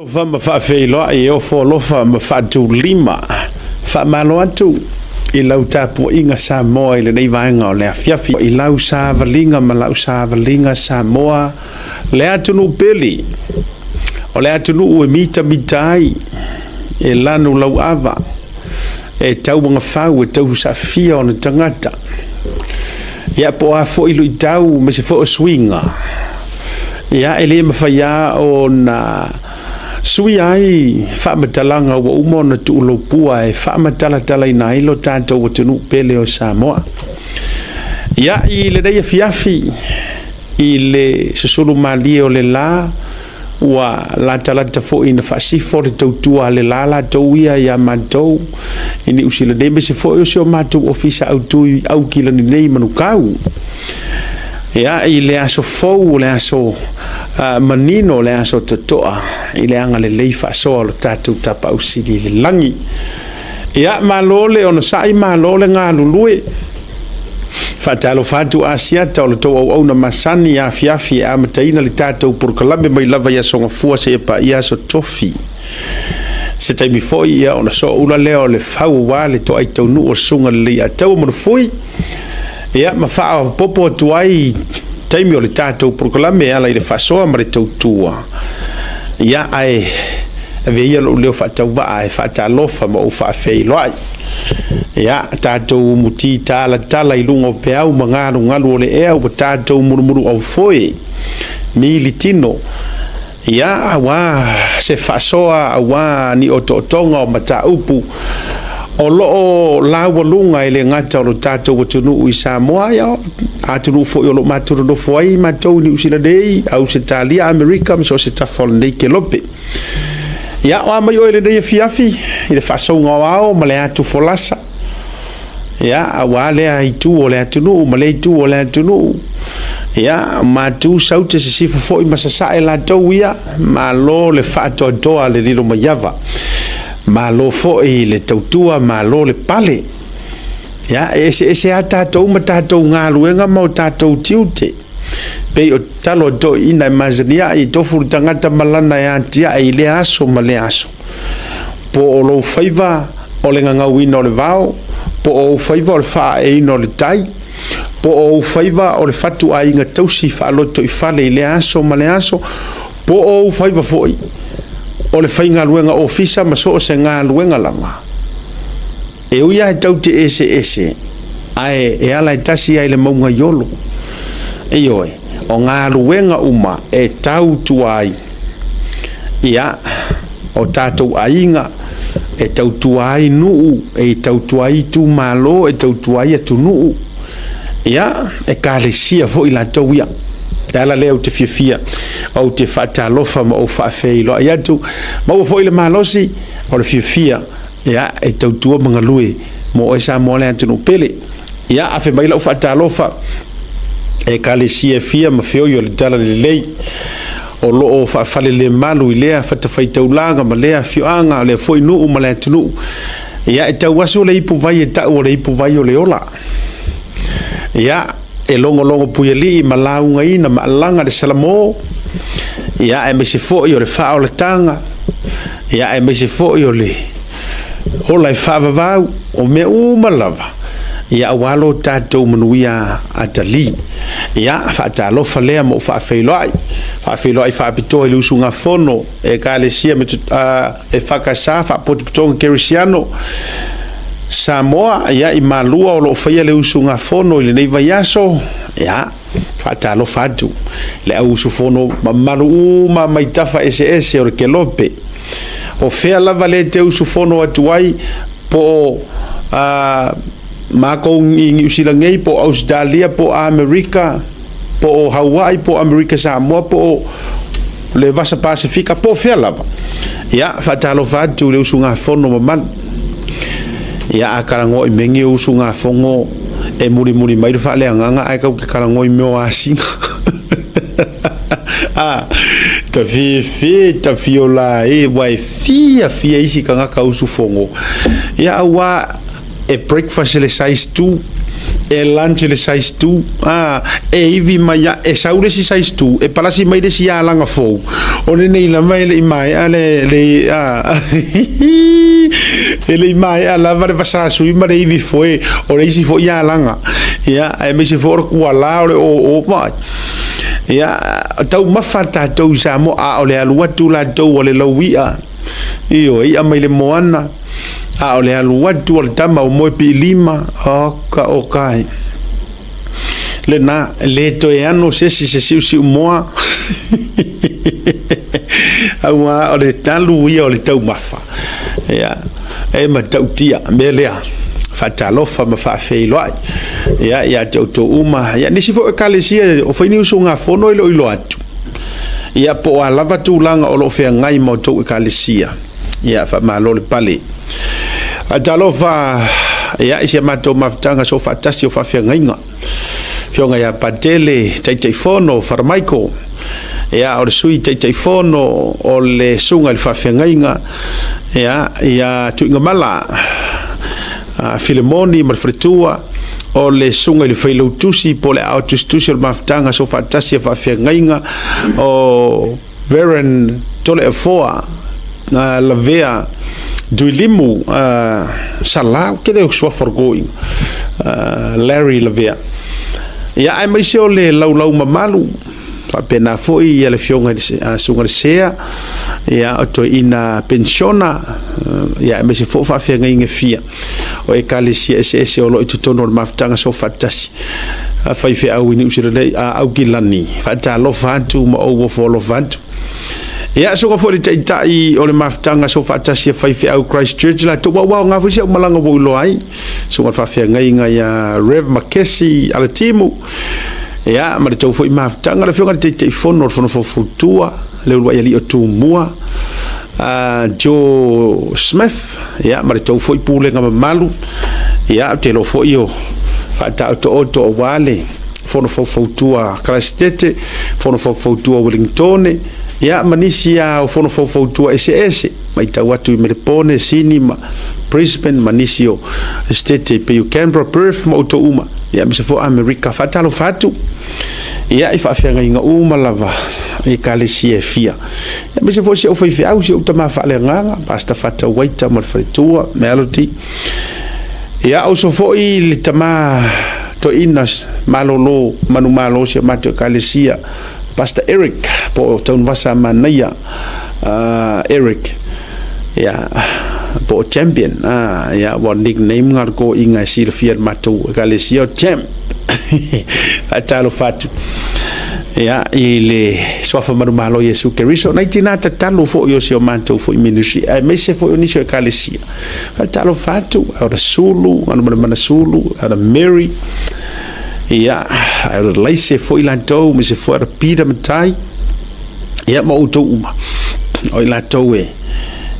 Alofa ma faafeiloai e ofo alofa ma faatulima. Faamalo atu i lau tapuaiga Samoa i lenei vaega o le afiafi. I lau savaliga ma lau savaliga Samoa, le atunuu pele, o le atunuu e mitamita ai, e lanu lauava, e tauagafau, e tausaafia ona tagata. Ia po o a foi luitau aemaise foi o suiga, ia e le mafai lava ona suia ai faamatalaga ua uma ona tuuloupua e faamatalatalaina ai lo tatou atunuu pele o Samoa. Ia, i lenei afiafi, i le susulu malie o le la, ua latalata foi ina faasifo le tautua a le la latou ia ia matou i Niu Sila nei, aemaise foi o si o matou ofisa autu i Aukilani nei i Manukau. Ia, i le aso fou, o le aso manino, o le aso totoa, i le agalelei faasoa o lo tatou Tapaau Sili i le lagi. Ia, malo le onosai, malo le galulue. Faatalofa atu Asiata o le tou auauna masani afiafi e amataina le tatou polokalame mai lava i Aso Gafua seia paia Aso Tofi. Se taimi foi ia ona sooula lea o le fau aua le toai taunuu o le Susuga Lelei-a-Taua Manufui, ia ma faaopoopo atu ai taimi o le tatou polokalame e ala i le faasoa ma le tautua. Ia ae avea ia lou leo faatauvaa e faatalofa ma ou faafeiloai. Ia, tatou muti talatala i luga o peau ma galugalu o le ea ua tatou mulumuluaufoe, militino, ia, aua se faasoa, aua ni otootoga o mataupu o lo o laualuga e le gata o lo tatou atunuu i Samoa, ia, atunuu foi o lo o matou nonofo ai matou i Niu Sila nei, Ausetalia, Amerika ma so o se tafa o lenei kelope. Ia, o a mai oe i lenei afiafi, i le faasouga o ao ma le atu folasa, ia, aua lea itu o le atunuu ma lea itu o le atunuu, ia, matu saute sisifo foi ma sasae latou ia, malo le faatoatoa le lilo maiava, malo foi le tautua, malo le pale. Ia, e eseese lava tatou ma tatou galuega ma o tatou tiute. Pei o talo a toeaiina e masani ai, e tofu le tagata ma lana e atiae i lea aso ma lea aso. Po o lou faiva o le gagauina o le vao, po o ou faiva o le faaaeina o le tai, po o ou faiva o le fatuaiga tausi faalotoifale i lea aso ma lea aso, po o ou faiva foi o le faigaluega ofisa ma so o se galuega lava. E ui lava e tau te eseese, ae e ala e tasi ai le mauga i Olo. Ioe, o galuega uma e tautua ai, ia, o tatou aiga, e tautua ai nuu, e tautua ai itumalo, e tautua ai atunuu, ia, ekalesia foi latou ia. O le ala lea ou te fiafia, ou te faatalofa ma ou faafeiloai atu. Maua foi le malosi o le fiafia Ia, e tautua ma galue mo oe Samoa le atunuu pele. Ia, afe mai lau faatalofa e ekalesia e fia ma feoi o le Tala Lelei o lo o faafalelemalu i lea fatafaitaulaga ma lea afioaga, lea foi nuu ma le atunuu. Ia, e tau aso le ipuvai e tau o le ipuvai o le ola. Ia, e logologo puialii ma laugaina ma alaga le Salamo, ia, aemaise foi o le faaolataga, ia, aemaise foi o le ola e faavavau, o mea uma lava, ia, aua lo tatou manuia atalii. Ia, faatalofa lea ma ou faafeiloai, faafeiloai faapitoa i le usugafono Ekalesia EFKS, Faapotopotoga Kerisiano, Samoa, ia, i Malua o lo o faia le usugafono i lenei vaiaso, ia, faatalofa atu le au usufono mamalu uma mai tafa eseese o le kelope. O fea lava le te usufono atu ai, po o makou i Niu Sila nei, po o Ausetalia, po o Amerika, po o Hauaʻi, po o Amerika Samoa, po o le Vasa Pasefika, po o fea lava. Ia, faatalofa atu i le usugafono mamalu. Ia, a talanoa i mea nei o usugafono, e mulimuli mai le faaleagaga ae tatou te talanoa i mea o asiga. A, ta fefe, ta fiola e, ua e fiafia isi tagata usufono. Ia, aua e breakfast i le size 2. E lunch i le size tu, a, e ivi mai a, e sau le isi size tu, e palasi mai le isi alaga fou, o lenei lava e le i maea le, le, a, e le i maea lava le vasasui ma le ivi foe o le isi foi alaga, ia, aemaise foi o le kuala o le oo, vaai. Ia, taumafa tatou i Samoa, a o le alu atu latou a le lauia, ioe, i'a mai le moana, a o le alu atu a le tama o moe piilima, oka oka e. Lena, e le toe ano se isi se siusiu moa, auā o le alu ia o le taumafa. Ia, e matautia mea lea. Faatalofa ma faafeiloai ia ia te outou uma. Ia, nisi foi o ekalesia o fai ni usugafono e le o iloa atu. Ia, po o a lava tulaga o lo o feagai ma outou ekalesia. Ia, faamalo le pale. Faatalofa ia i si a matou mafutaga soofaatasi o faafeagaiga. Afioga ia Patele, Taitaifono, Fara Michael, ia, o le Sui Taitaifono o le Susuga i le Faafeagaiga, ia, ia Tuigamala, Filemoni ma le faletua, o le Susuga i le Failautusi po o le Aao Tusitusi o le Mafutaga Soofaatasi a Faafeagaiga, o Veren Toleafoa, Lavea Duilimu, Sala, ou te le o suafa o le toeaina, Larry Lavea. Ia, aemaise o le laulau mamalu, faapena foi ia le afioga i le Susuga i le Sea, ia, o toeaina penisiona, ia, aemaise foi o faafeagaiga e fia o ekalesia eseese o lo o i totonu o le mafutaga soofaatasi a faifeau i Niu Sila nei, a Aukilani, faatalofa atu ma ou ofo alofa atu. Ia, susuga foi i le taitai o le mafutaga soofaatasi a faifeau Christchurch latou, ua aoga foi si au malaga ua ou iloa ai, susuga i le faafeagaiga ia Rev Makesi Alatimu, ia, ma le tou foi mafutaga, le afioga i le Taitaifono o le Fono Faufautua, le uluai alii o Tumua, Joe Smith, ia, ma le tou foi pulega mamalu, ia, ou te iloa foi o faataotooto aua le Fono Faufautua Kalasetete, Fono Faufautua Welingtone, ia, ma nisi lava o Fono Faufautua eseese, matau atu i Melepone, Sini ma Brisbane ma nisi o Setete pei o Canberra, Perth ma outou uma, ia, aemaise foi Amerika. Faatalofa atu, ia, i faafeagaiga uma lava i ekalesia e fia. Aemaise foi si ou faifeau, si ou tama faaleagaga, Pastor Fata Waita ma le faletua, Melody. Ia, uso foi le tama toeaina malolo manumalo o si o matou ekalesia, Pastor Eric, po o Taunavasa Manaia, Eric, ia, po o Champion, ia, ua nickname nga le toeaina e silafia e le matou ekalesia o Champ. Faatalofa atu. Ia, i le Suafa Manumalo o Iesu Keriso, nai tinā tatalo foi o si o matou foi ministry, aemaise foi o nisi o ekalesia. Faatalofa atu, Elder Sulu, Anumanamana Sulu, Elder Mary, ia, Elder Laise foi latou, aemaise foi Elder Peter Matai, ia, ma outou uma. O i latou e,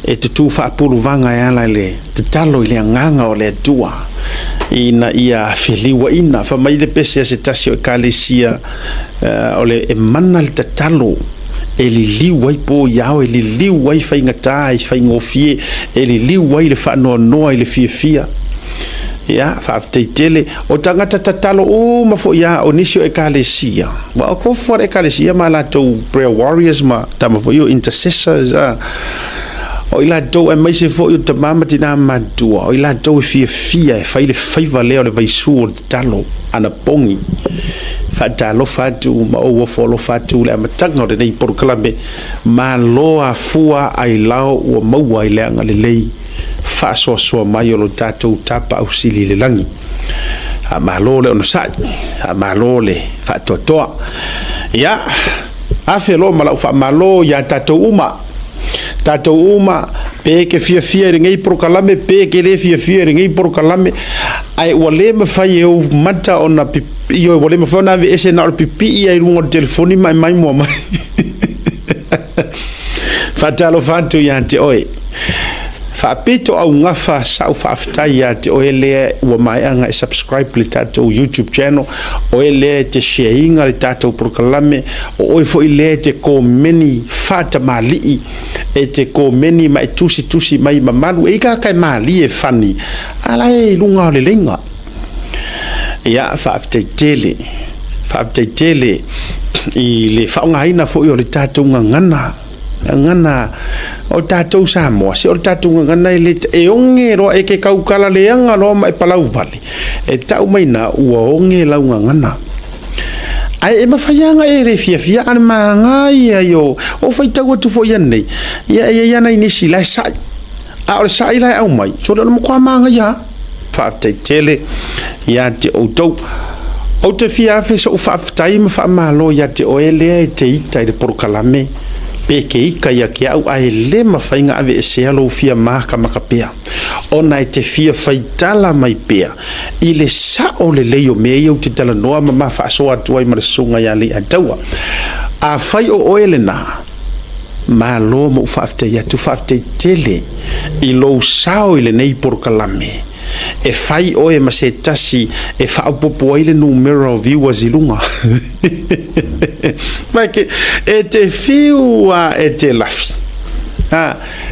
e tutū faapuluvaga e ala i le tatalo i le agaga o le Atua ina ia feliuaina. Fai mai le pese a se tasi o ekalesia, o le e mana le tatalo e liliu ai po i ao, e liliu ai faigata i faigofie, e liliu ai le faanoanoa i le fiafia. Ia, faafetai tele. O tagata tatalo uma foi lava o nisi o ekalesia. Ua okofu lava le ekalesia ma latou prayer warriors ma tama foi o intercessors. O i latou aemaise foi o tama ma tinā matutua, o i latou e fiafia e fai le faiva lea o le vaisu o le tatalo anapogi. Faatalofa atu ma ou ofo alofa atu i le amataga o lenei polokalame, malo afua ailao ua maua i le agalelei faasoasoa mai o lo tatou Tapaau Sili i le lagi. Faamalo le onosai, faamalo le faatoatoa. Ia, afe loa ma lau faamalo ia tatou uma. Tatou uma, pe e te fiafia i lenei polokalame, pe e te le fiafia i lenei polokalame, ae ua le mafai e ou mata ona pipii, ioe, ua le mafai ona aveese na o le pipii lava i luga o le telefoni ma e maimoa mai. Faatalofa atu ia te oe. Faapito augafa sau faafetai ia te oe lea ua maea ona e subscribe i le tatou YouTube channel, oe lea e te share ina le tatou polokalame, o oe foi lea e te komeni faatamalii, e te komeni ma e tusitusi mai mamalu. E i ai tagata e malie e fani, a la e i luga o le leiga. Ia, faafetai tele, faafetai tele i le faaaogaina foi o le tatou gagana, gagana o tatou Samoa, se o le tatou gagana e le, e oge loa, e te tautala leaga loa ma e palau vale, e tau mai i ina ua oge lau gagana. Ae e mafai lava ona e le fiafia, a o le manaia ia o, o faitau atu foi anei, ia e i ai lava nai nisi la e sa'i, a o le sa'i la e aumai, sole o le matua manaia lava. Faafetai tele ia te outou. Ou te fia afe so'u faafetai ma faamalo ia te oe lea e te ita i le polokalame, pe ke ita ia te au ae le mafai ona aveesea lou fia makamaka pea, ona e te fia faitala mai pea i le sa'o lelei o mea ia ou te talanoa ma ma faasoa atu ai ma le Susuga ia Leiataua. Afai o oe lena, malo ma ou faafetai atu, faafetai tele i lou sao i lenei polokalame. E fai oe ma se tasi e faaopoopo ai le numera o viewers i luga. Vai ke, e te fiu a e te lafi. Ha,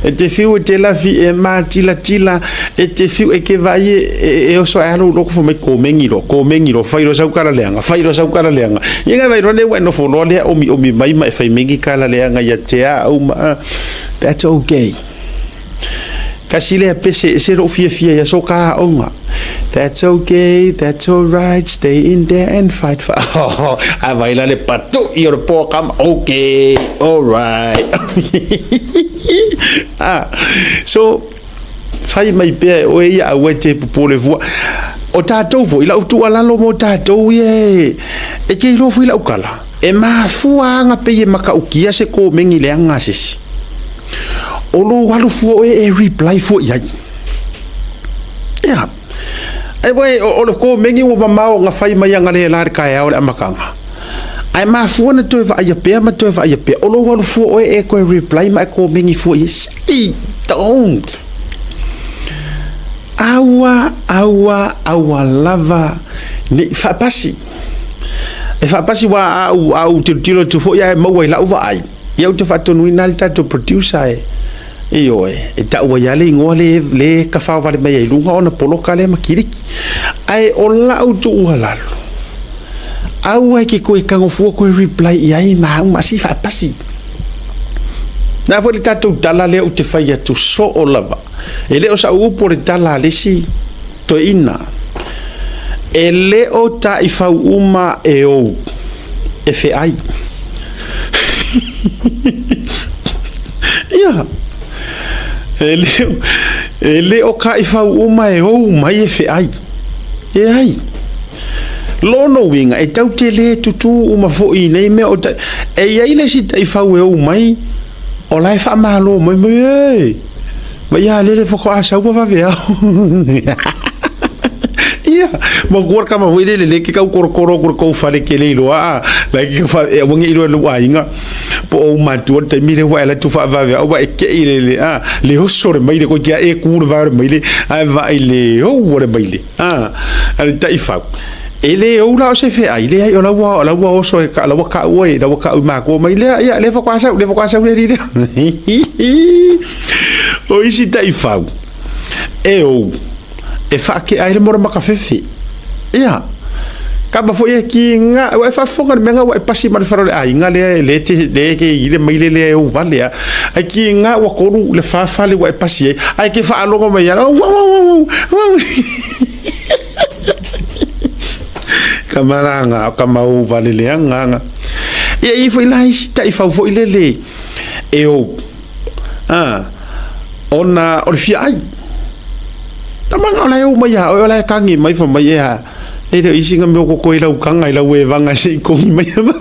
e te fiu e te lafi e mātilatila, e te fiu e ke vaai e, e, e oso ae alo loko fai mai komengi loa, komengi loa, fai loa sau kala leaga, fai loa sau kala leaga. Ia ngai vai loa lea ua e nofo loa lea omiomi mai ma e fai mai ni kala leaga ia te au ma, ah, that's okay. Kasi lea pese ese lou fiafia i aso ka aoga. That's okay, that's alright, stay in there and fight for... A vai la le patu'i o le poa kama, okay, alright. Ah, so, fai mai pea e oe ia aua e te popole fua. O tatou foi, lau tuualalo mo tatou ia e, e te iloa foi lau kala. E mafua aga pei e matautia se komeni leaga a se isi. O lou alu fua oe e reply fua i ai. Ia. E wai, o le komeni ua mamao ona fai mai ana le la le taeao i le amataga. Ae mafua na toe vaaia pea ma toe vaaia pea. O lou alu fua oe e toe reply ma e komeni fua i ai. Say, don't. Aua, aua, aua lava ne i faapasi. E faapasi aua a ou, a ou tilotilo atu foi ae maua i lau vaai, ia ou te faatonuina lava le tatou producer e, ioe, e tau ai lava le igoa le, le tafao vale mai ai i luga ona poloka lea ma kiliki. Ae o lau tuualalo, aua e te toe tago fua toe reply i ai ma au ma si faapasi. Na foi le tatou tala lea ou te fai atu soo lava. E le o sau upu o le tala a le isi toeaina, E le o taifau uma e ou e feai. Ia, e le, e le o taifau uma e ou mai e feai. E ai. Lona uiga, e tau te le tutū uma foi i nei mea o ta... E i ai le isi taifau e ou mai, o la e faamalo mai, mai, e! Mai a lele faatoa sau ma vave ao. Ia, matua le tama foi lele le ke tau korokoro atu i le tou fale ke le iloa a, la e ke fa e aua ne i iloa e lou aiga po o ou matua le taimi lea ua e alu atu faavave au ua e kei le le a, le oso le maile koe kia e ku le vae o le maile ae vaai le ou o le maile a, a le taifau. E le ou la o se feai, leai o la ua, o la ua oso e ka, la ua kau oe, la ua kau i matua mai lea, ia, lea faatoa sau, lea faatoa sau le alii lea. O isi taifau, e ou, e whaakea ai le mora makawhewhe. Ia, kama foi e ki nga, ua e whaafofoga le mea nga ua e pasi ma le fale o le aiga lea e le te, le ke i le maile lea e ou vale a. Ai ki nga ua kolu le wha fale ua e pasi ai, ai ke whaalogo mai ana, wau, wau, wau, wau. Kama la nga, kama ou vale lea nga nga. Ia i foi la isi taifau foi lele e ou. A, ona o le fia ai. Tama nga o la e ou mai a oe, o la e kagi mai fa mai e a. E le o isi nga mea o koko i lau kanga i lau evaga se i kongi mai ama.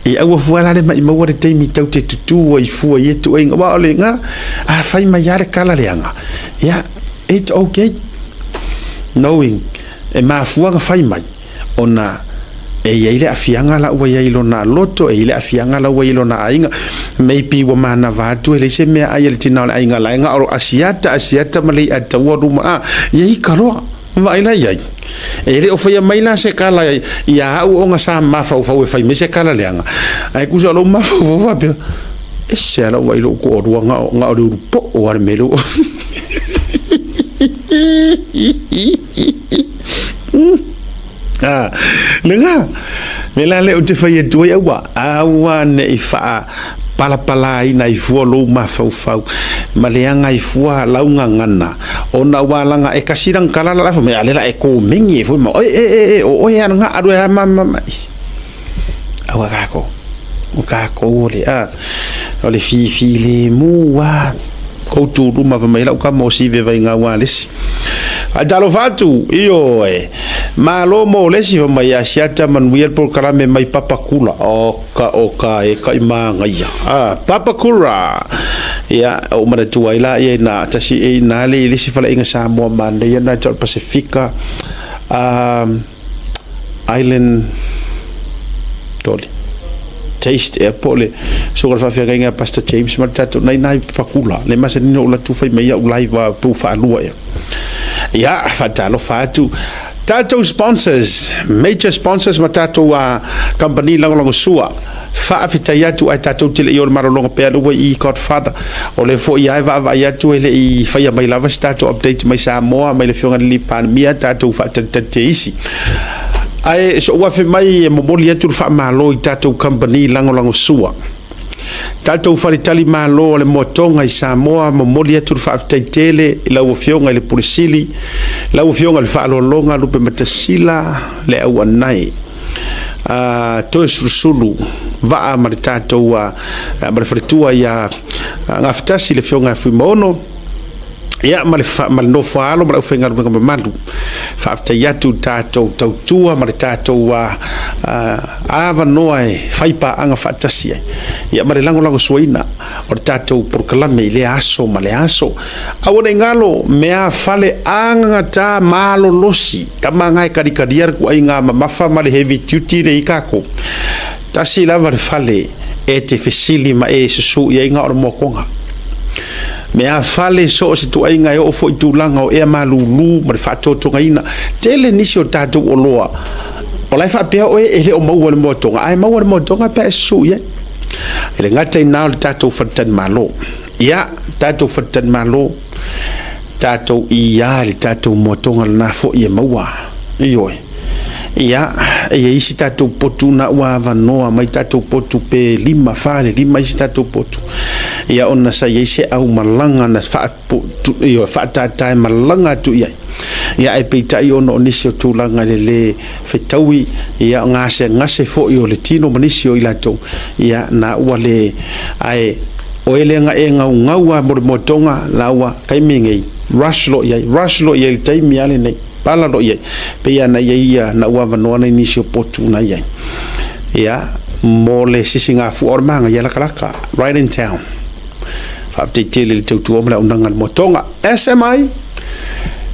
E aua fua la le maimau le taimi tau te tutū ai fua i e tuaiga. Aua o le nga, a fai mai lava le kala leaga, ia, it's okay. Knowing, e mafua ona fai mai, ona e i ai le aafiaga la ua i ai i lona loto, e i ai le aafiaga la ua i ai i lona aiga. Maybe ua manava atu e leai se meaai a le tina o le aiga la e na o asiata, asiata ma le iataua luma, a, ia ika loa. Vaai la i ai. E le o faia mai la se kala ia au ona sa mafaufau e fai mai se kala leaga. Ae tusa o lou mafaufau faapea, ese a lau vaai i lou toalua na o, na o le ulu poo lava le mea lea ua. Ah, lena. Me la le o te fai atu ai aua, aua ne i faa palapalaina ai fua lou mafaufau ma leaga ai fua lau gagana ona ua laga e kasi lana tala la fai mai a le la e komeni ai foi ma oe e e e o oe a lena alu e a ma ma ma aua kākou o kākou o le a o le fifilemu a kou tūluma fai mai lau kama o sive vai ngau a lesi Faatalofa atu, ioe, malo mo le isi fai mai Asiata manuia le polokalame mai Papakula. Oka oka e ka i māngaia. Ah, Papakura! Ia, ou manatua ai la ia ina tasi e ina le i le isi faleaiga Samoa manaia na tau Pasifika um, Island toli. Taste ea po o le suka le faafeagaiga a Pastor James ma le tatou nai nai Papakula. Le masani na ou alu atu fai mai au live a pou faalua ea. Ia, faatalofa atu. Tatou sponsors, major sponsors ma tatou a company lagolagosua. Faafetai atu ae tatou te le i o le malologa pea le ua i Godfather. O le foi ae vaavaai atu e le i faia mai lava se tatou update mai Samoa, mai le afioga i le Palemia, tatou faatalitali te isi. Ae so'u afe mai e momoli atu le faamalo i tatou company lagolagosua. Tatou Faletali Malo o le Moatoga i Samoa, momoli atu le faafetai tele i lau Afioga i le Pule Sili, lau Afioga i le Faaaloaloga Lupematasila le Auanae, a Toeolesulusulu Vaa ma le tatou ma le faletua ia Gafatasi le Afioga ia Fuimaono, ia ma le ma le nofo a alo ma le aufaigaluega mamalu. Faafetai atu i le tatou tautua ma le tatou avanoa e fai paaga faatasi ai, ia ma le lagolagosuaina o le tatou polokalame i lea aso ma lea aso. Aua ne i galo, meafale agagata malolosi, tama na e kalikalia le ituaiga mamafa ma le heavy duty lea i tatou. Tasi lava le fale e te fesili ma e susu i ai na o le moatoga. Meafale so o se ituaiga e oo foi i tulaga o ea malulu ma le faatotogaina. Tele nisi o tatou oloa o la e faapea oe e le o maua i le moatoga, ae maua i le moatoga pe a e susu i ai. E le gata i na o le tatou faletalimalo. Ia, tatou faletalimalo, tatou ia i le tatou moatoga lena foi e maua. Ioe. Ia, e i ai isi tatou potu na ua avanoa mai tatou potu pe 5, 4 i le 5 isi tatou potu. Ia, ona sa i ai se aumalaga na ioe, faatatae malaga atu i ai. Ia, ae peitai ona o nisi o tulaga i le lē fetaui, ia, o gasegase foi o le tino ma nisi o i latou, ia, na ua le, ae o e lea na e gaugau lava mo le moatoga, la ua taimi nei, rush loa i ai, rush loa i ai i le taimi lava lenei. Pala loa i ai, pei lava na i ai ia na ua avanoa nai nisi o potu na i ai. Ia, mo le sisigafua o le manaia lakalaka, right in town. Faafetai tele i le tautua ma le auaunaga a le Moatoga. SMI,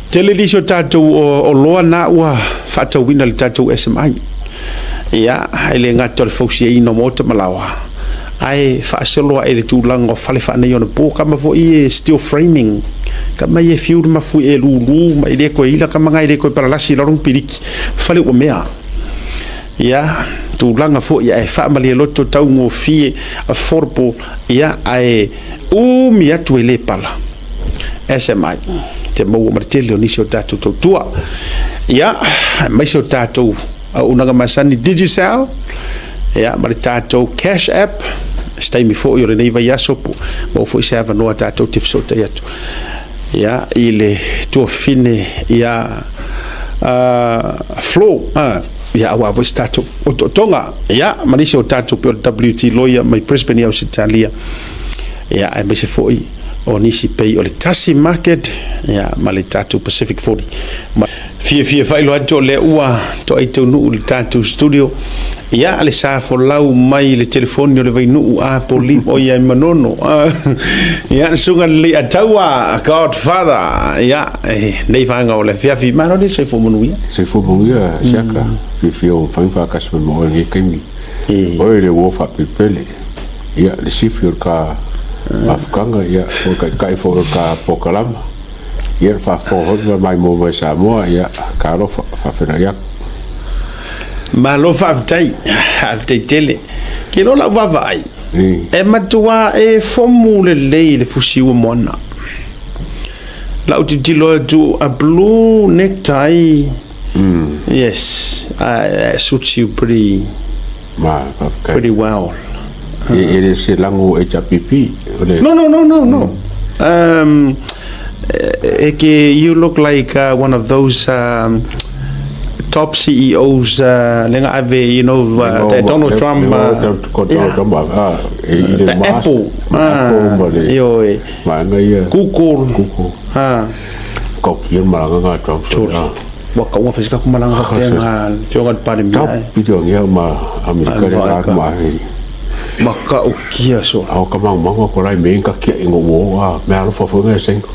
tele nisi o tatou oloa na ua faatauina i le tatou SMI. Ia, e le gata o le fausiaina o maota ma laoa, ae faasolo ae i le tulaga o fale faaneionapo, kama foi e steel framing, kama ia e fiu le mafu e lulu ma e le toe ila kama na e le toe palalasi i lalo ni piliki, fale ua mea. Ia, tulaga foi ae faamalie loto taugofie, affordable, ia, ae umi atu e le pala. SMI, te maua ma le tele o nisi o tatou tautua. Ia, aemaise o tatou auaunaga masani Digicel, ia, ma le tatou Cash App, se taimi foi o lenei vaiaso, po maua foi se avanoa tatou te fesootai atu, ia, i le tuafafine ia Flo, ia, aua foi se tatou otootoga, ia, ma nisi o tatou pei o le WT Lawyer mai Brisbane i Ausetalia, ia, aemaise foi o nisi pei o le Tasi Market, ia, ma le tatou Pacific 40. Ma fiafia faailoa atu o lea ua toai taunuu i le tatou studio. Ia, le sa folau mai i le telefoni o le Vainuu a Poli, o ia i Manono. Ia, le susuga lelei Ataua, Godfather. Ia, nei vaega o le afiafi. Malo le soifua manuia. Soifua manuia, Siaka. Fiafia ua mafai ona faatasi mai ma oe i lenei taimi. Oe le uo faapelepele. Ia, le sifi o le ta mafutaga, ia, o le taitai foi o le ta polokalama. Ia le faafofoga foi ma maimoa mai Samoa, ia talofa, faafeiloai atu. Malo faafetai, faafetai tele. Ke iloa lau vaavaai, e matua e fomu lelei le fusi ua moana. Lau tilotilo atu a blue necktie. Yes, it suits you pretty Ma, faafetai. pretty well. E le o se lago HRPP o le. No, no, no, no, no. E ke you look like one of those top CEOs le nga ave, you know, the Donald Trump. Donald Trump, yeah. The Apple. Apple ma le. Ioe. Vaega ia. Google. Google. Ha. Kau kia malaga nga Trump. Tuli. Ua kau fa sika malaga ka pea nga fioga le Palemia. Trump pito ngia ma Amerika le la ma aheri. Ma ka o kia so. Ao ka mangu mangu ko lai me ka kia ingo wo a me alo fa fo ngai sengo.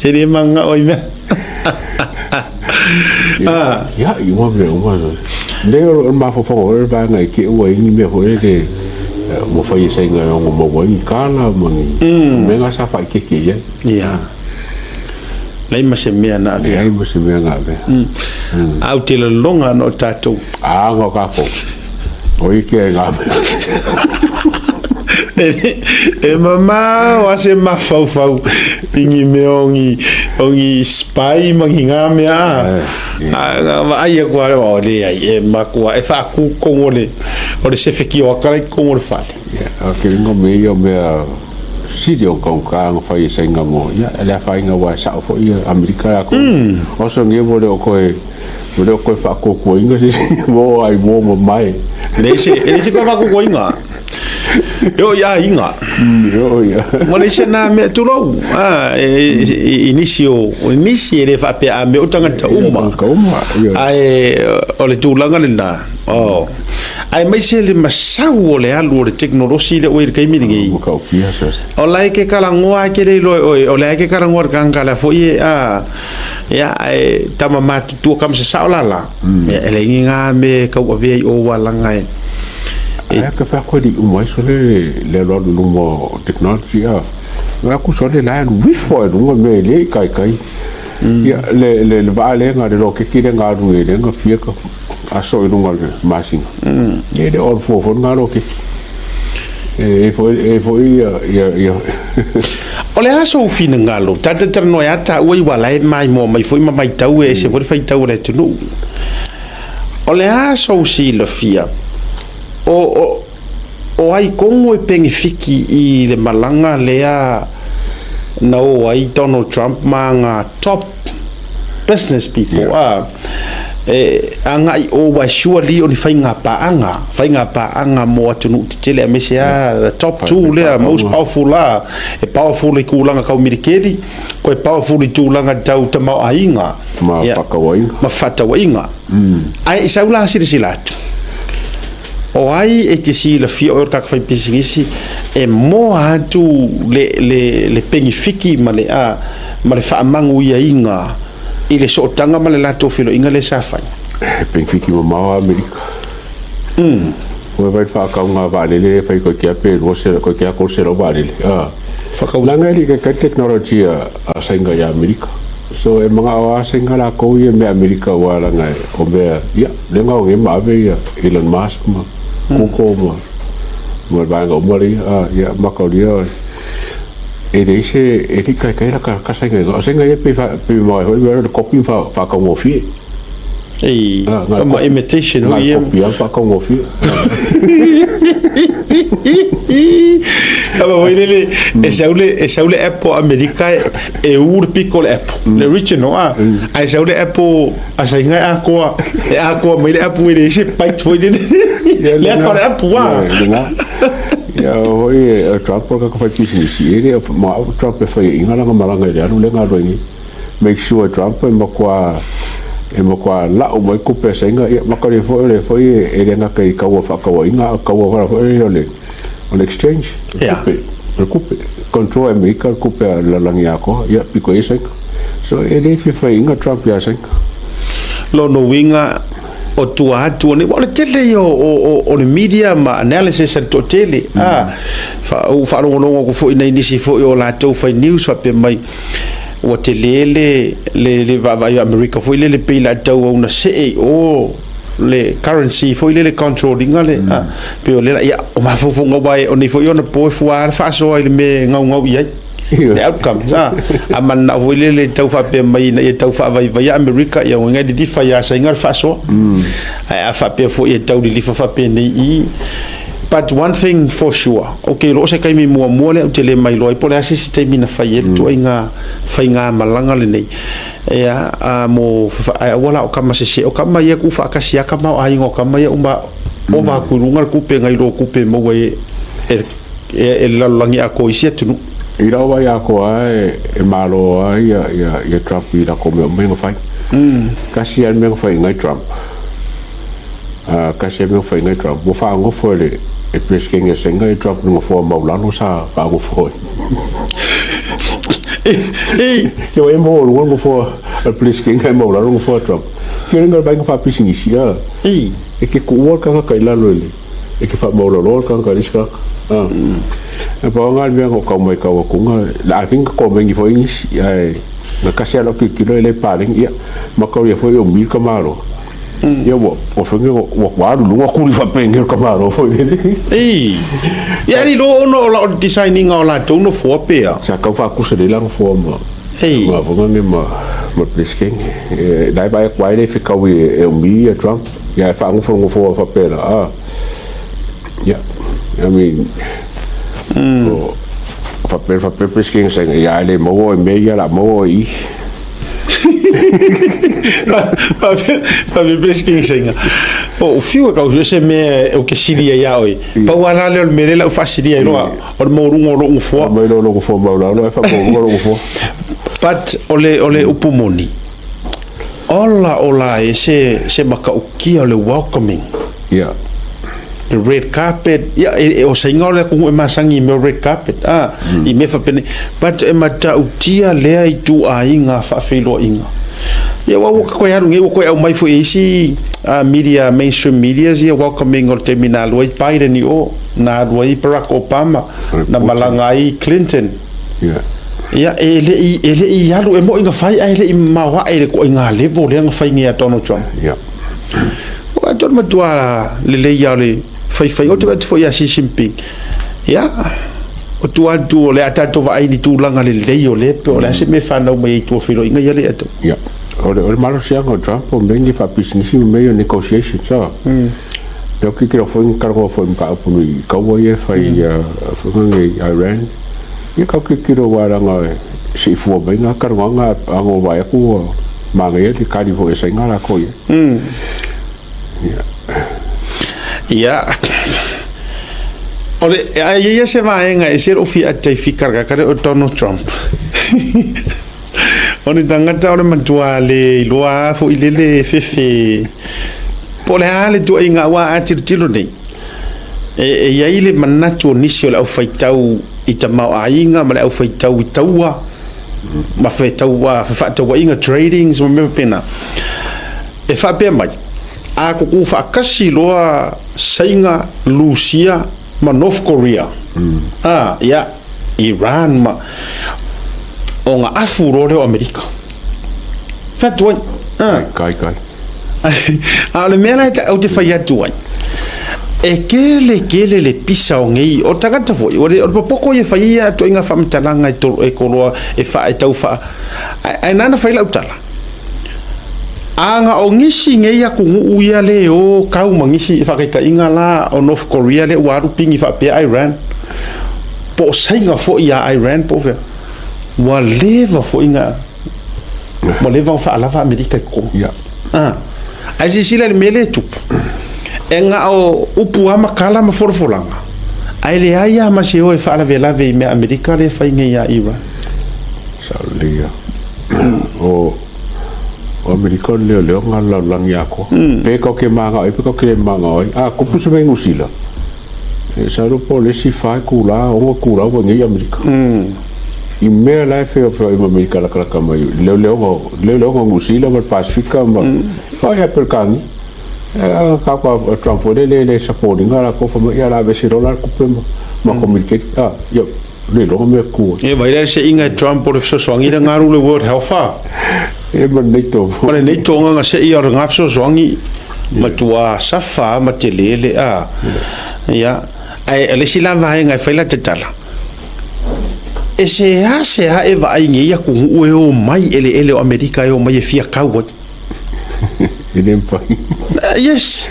E le manga o i mea. Ah. Ia, i ua mea uma. Le o le mafaufauga foi le vaega i te ua i ni mea foi lele ua fai e saiga e ono maua ai ni kala ma ni mea na sa faaikeike i ai. Ia. Leai ma se mea na avea. Leai ma se mea na avea. A ou te laloga ana o tatou. A na o tatou. O ike ai ngā mea. E mamao a se mafaufau i ni mea o ni, o ni spy ma ni ngā mea a. A vaai aku a o leai e makua e whaakukongo le, o le sefe ki o akara i kongo le fale. Ia, ke ringa me ia mea sili o kaunga nga whai e sainga mo. Ia, le a whainga wa e sao fo ia Amerika ya ko. Oso nge mo le o koe, mo le o koe whaakokuainga se mo ai mo ma mai. Le se, e le se koe whaakokuainga. E o ia inga. E o ia. Mo le se nā mea tulou. Ah, e, i nisi o, o nisi e le whaapea a mea o tangata uma. Ka uma. Ia. Ae o le tulaga lena. Oh. Ae mai se le masau o le alu o le teknolosi le oi le kaimi lenei. Mo ka ukia se. O la ke kalangoa ke le iloa e oe, o le ke kalangoa le kanga la foi e a ia e tama matutua ka masa sao lala. Ia e le ingi ngā me kau avea i o walanga e. Ae ka whea koe li uma ai sole le alu alu luma o technology a. Nga ku sole la alu wifo e lunga me le i kai kai. Ia le le le vaa le nga le lo keki le nga alu e le nga fia ka aso i lunga le masinga. E le on fo fo nga lo keki. E foi e foi ia ia ia. O le a sou finagalo, tata talanoa ia taua i ua la e maimoa mai foi ma maitau e ese foi le faitau a le atunuu. O le a sou silafia, o, o, o ai kogo e penefiki i le malaga lea na o ai Donald Trump ma nga top business people a e agai o ua e surely o ni faiga paaga, faiga paaga mo atunuu tetele aemaise a the top two lea most powerful a e powerful i tulaga tau militeli koe powerful i tulaga tau tamaoaiga Ma whakawaiga. Ma whakatauaiga. Ae i sau la silasila atu, o ai e te silafia oe o le tagata faipisinisi e moa atu le, le, le penifiki ma le, a, ma le faamanuiaina i le sootaga ma le latou feloaiga lea sa fai. He penifiki mamao a Amerika. Koe vai le whaakau ngā vaalele e whai koe kia pe rua se, koe kia 300 vaalele. A. Whakau. Nanga e li kai technology a sainga i Amerika. So e mangao a sainga lakou ia me Amerika ua langa o mea ia le ngao nge ma ave ia Elon Musk ma Google ma ma vaega uma le ia a ia makaulia e leai se e le kai kai la ka sainga o sainga ia pe pe mai hoi mea le copy fa whakaungofie. Ei, ma imitation hoi ia. Ngā copy a whakaungofie. Ka ma hoi lele, e sau le, e sau le Apple Amerika e, e u le piko le Apple, le original a. Ae sau le Apple a sainga e akoa, e akoa mai le Apple e le se bite hoi lele. Le akoa le Apple a. Ia hoi e Trump ka ka whai pisinisi e le ma Trump e whai e inga langa malanga i le alu le ngā roingi. Make sure Trump e makuā e makuā la'u mai kupe a sainga ia makali foi le foi e le gata i kaua faakauaiga a kaua vala foi le o le o le exchange le kupe le kupe control Amerika le kupe a le lalolagi atoa ia piko i ai sainga so e le fia faiaina Trump ia sainga. Lona uiga o tua atu o nei, o le tele ia o le media ma analysis a le toatele, a, ua faalogologo atu foi nai nisi foi o latou fai news faapea mai, ua tele le le le vaavaai o Amerika foi lele pei la tau au na see i o le currency foi lele control inga le a pei o le la ia o mafaufauga aua e o nei foi ona po e fua le faasoa i le mea e gaugau i ai. le outcome. A mananao foi lele tau faapea mai ina ia tau faavaivaia Amerika, ia uiga e lilifa ia Saina le faasoa. Ae a faapea foi e tau lilifa faapenei i. But one thing for sure, okay, o se taimi muamua lea ou te le mailoa ai po o le a se isi taimi na fai ai le ituaiga faigamalaga lenei. Ia, a mo ae aua la o kama sese, o kama ia ku faatasi lava kama o aiga o kama ia uma ova atu i luga le tupe nai lo tupe e maua ai e e le lalolagi atoa i isi atunuu. I lau vaai atoa lava e malo lava ia Trump i latou mea uma ia na fai. Tasi lava le mea na fai i nai Trump, tasi lava le mea na fai i nai Trump, ua faanofo e le Peresetene a Saina ia Trump i le nofoa maulalo sa faanofo ai. Ia ua e maua luga le nofoa a le Peresetene ae maulalo le nofoa a Trump. Ia le vaaiga faapisinisi, e te tuua le tagata i lalo i le e te faamaulaloa le tagata i le isi tagata. E pau lava le mea na ou tau matau atu, I think na komeni foi nisi, ae na tasi lava lau tilotilo e le paleni, ia, mataulia foi e umi le tamaloa. Ia ua fai ua alu i luga tuli faapenei o le tamaloa foi lele. Ei, ia e iloa ona o le design ina o latou nofoa pe a? Sa tau faatusa lelei la nofoa ma ma foi nei ma le Peresetene. La e vaai atu lava e le fetaui e umi ia Trump. Ia e faanofonofo faapea la, ia, I mean, o faapea faapea Peresetene saina, ia ae le maua oe i mea ia, o le a maua oe i i. Faapea Peresetene saina, o fiu e kau se mea ou te silia ia oe. Pau lava la lea o le mea lea o le a ou faasilia ai loa, o le maualuga o lou nofoa. Aumai loa lou nofoa maualalo ae faamaualuga lou nofoa. But o le upu moni, Ola ola e se se matautia o le welcoming. Ia. The red carpet, ia e, e o sainga o le atunuu e masani i mea o red carpet, ah, i mea faapenei. But e matautia lea ituaiga faafeiloaiga. Ia ua ua toe alu nei, ua toe aumai foi e isi media, mainstream medias ia welcoming o le taimi na alu ai Biden i o, na alu ai Barack Obama, na malaga ai Clinton. Ia. Ia, e le i, e le i alu, e moni na fai ae le i mamao ae i le ituaiga level lea na fai nei a Donald Trump. Ia. O a tonu matua lelei ia o le faifai, ou te vaai atu foi ia Xi Jinping. Ia, o tua atu o le a tatou vaai i ni tulaga lelei o lea pe o le a se mea e fanau mai ai i tua feiloaiga ia le atau. Ia. O le, o le malosiaga o Trump o mea nei faapisinisi ma mea ia o negotiations, a. Lea ou tilotilo foi na talanoa foi i mataupu i taua ia e fai foi nei i Iran. Ia tau tilotilo aua leaga se i fua mai na talanoaga a na ou vaai atu ua manaia le tali foi a Saina latou i ai. Ia. Ia. O le, ae i ai lava se vaega e ese lou fia ata i fika le tagata lea o Donald Trump. O le tagata o le matua le iloa lava foi lele fefe po o le a le ituaiga aua a tilotilo nei, e i ai le manatu o nisi o le aufaitau i tamaoaiga ma le aufaitau i taua ma fefaatauaiga, tradings ma mea faapena. E faapea mai, a tutu faatasi loa Saina, Lusia ma North Korea, ia, Iran ma, ona afu loa lea o Amerika. Fai atu ai. Kai, kai. A o le mea la ou te fai atu ai, e tele tele le pisa o nei, o le tagata foi, o le popoto ia e fai ai ia ituaiga faamatalaga e toloa, e faa, e tau faa, ae na ona fai lau tala, a na o nisi nei atunuu ia le o kau ma nisi faataitaiga la o North Korea lea ua alu pigi faapea Iran, po o Saina foi ia Iran po o fea, ua leva foi na, ua leva ona faalava Amerika i totonu. Ia. Ah. Ae silasila i le mea lea e tupu, e na o upu lava ma tala ma folafolaga, ae leai lava ma se o e faalavelave i mea Amerika lea e fai nei ia Iran. Sao lelei ia. O Amerika o le leoleo na o le lalolagi atoa. Pe tatou te manao ai pe tatou te le manao ai. A tupu se mea i Niu Sila, e masalo po o le isi fa itula, ono itula ua i inei i Amerika. I mea la e feofeoai ma Amerika latalata mai, leoleoga, leoleoga o Niu Sila ma le Pasefika ma, o ia Peretania. E tau a Trump foi lele e le support ina latou fai mai, ia o le a aveese loa la le tupe ma communicate. A, ia, le iloga mea tu ai. E vai la le seiga e Trump o le fesoasoani lea na alu le World Health a. E ma le NATO. Ma le NATO nga na sei o le nga fesoasoani matua safa ma tele le a. Ia, ae o le isi la vaega e fai la tatala. E seasea e vaai nei atunuu e omai i eleele o Amerika e omai e fia kau ai. E le mafai. Yes.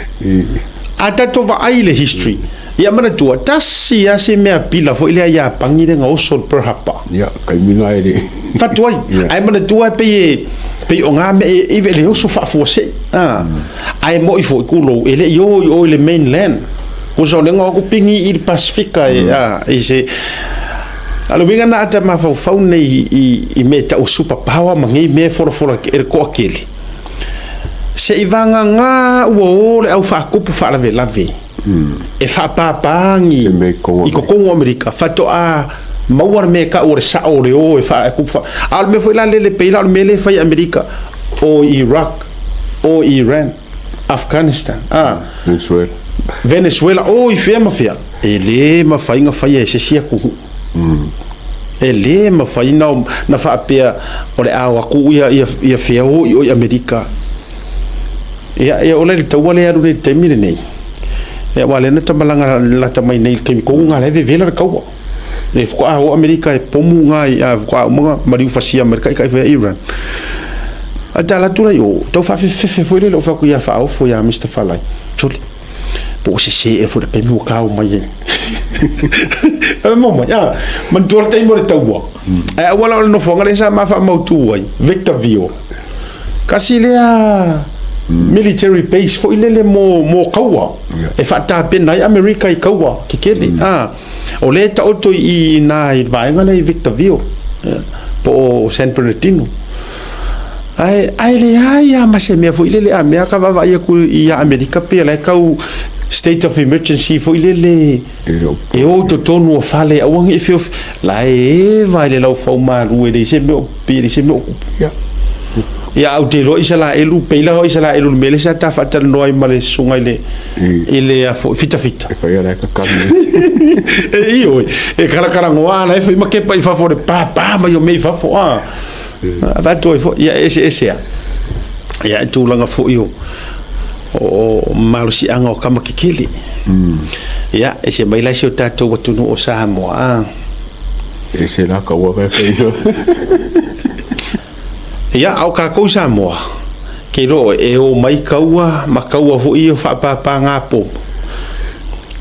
A tatou vaai i le history, ia manatua, tasi lava si mea pila foi lea Iapani lea na oso i le Pearl Harbor. Ia, taimi na e le. Fatu ai. Ae manatua pei e pei o ngā mea e le oso faafuasei. Ae moi foi kulou e le i o i o i le mainland. Kusa o le ngoa ku pingi i le Pasifika e a i se A le uiga na ata mafaufau nei i mea e tau super power ma nei mea e folafola e le toatele, se i vagana ua o le au faakupu faalavelave e faapāpāgi i totonu o Amerika faatoa maua le mea e tau o le sao o le o e faakupu. A o le mea foi la lele pei la o le mea lea e fai e Amerika, o Iraq, o Iran, Afghanistan, a. Venezuela. Venezuela, o i fea ma fea, e le mafai ona faia e se isi atunuu. E le mafai na faapea o le a o atu ia, ia, ia fea o i o i Amerika. Ia, ia ola i le taua lea e alu nei i le taimi lenei. Ia, aua o lea na ta malaga lata mai nei i le taimi tonu lena o la e vevela le taua. E faatoa o Amerika e pomu ngā i a faatoa uma ona maliu fasia mai le taitai foi a Iran. Ae ta alu atu la i o, tau faafefefefe foi lele o fai atu ia Faaofo ia Mister Falai. Sole, po o sese ea foi le taimi ua tau mai ai. E mo mai, a, manatua le taimi o le taua. Ae aua la o le nofoaga lea sa ma faamautu ai, Victorville. Kasi lea military base foi lele mo, mo kaua. E faatapena ai Amerika i kaua kekele. A, O lea e taoto i ina i le vaega lea i Victorville, po o San Bernardino. Ae, ae leai lava ma se mea foi lele a mea ka vaavaai atu i Amerika pei o la e tau state of emergency foi lele e o i totonu o fale aua ne i feofi. La e eva i le laufaumalu e leai se mea o pei e leai se mea o tupu. Ia, ae ou te iloa Isaraelu, pei la o Isaraelu i le mea lea sa ta faatalanoa ai ma le susuga i le i le afo fitafita. E fai ala e kakami. E ioe, e kalakalanoa ala e fai ma kepa i fafo le pāpā mai o mea i fafo. A, avatu ai foi, ia e eseese lava. Ia, e tulaga foi o o malosiaga o tama kekele. Ia, ese mai la si o tatou atunuu o Samoa. A. Ese la kaua ka e fai. Ia, a o kākou i Samoa, ke iloa oe, e o mai kaua ma kaua foi ia o faapāpāgā pomu.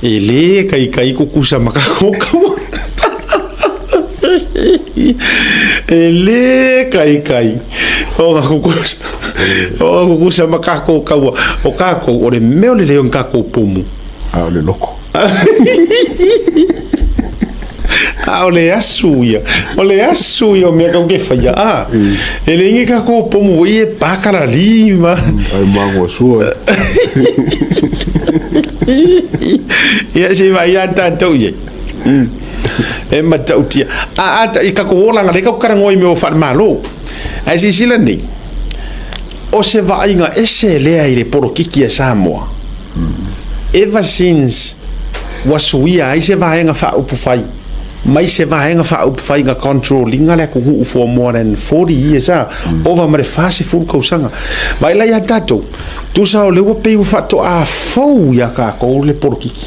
E lē kaikai kukusa ma kākou kaua. E lē kaikai o ka kukusa, o ka kukusa ma kākou kaua. O kākou, o le mea o le leo i kākou pomu. A o le loko. A o le asu ia, o le asu ia o mea kau ke whaia. A, e le inge ka ko pomu i e pākara lima. Ai mango sua. Ia se vai a tātou ia. E matautia. A, a, i kako olanga le kau karangoa i mea o whalemalo. Ai sisila nei, o se vaaiga ese lea i le polokiki a Samoa. Ever since ua suia ai se vaega faaupufai mai se vaega faaupufai na control ina le atunuu for more than 40 years a, ova ma le 40 tausaga. Vaai la ia tatou, tusa o lea ua pei ua faatoa fou ia tatou le polokiki.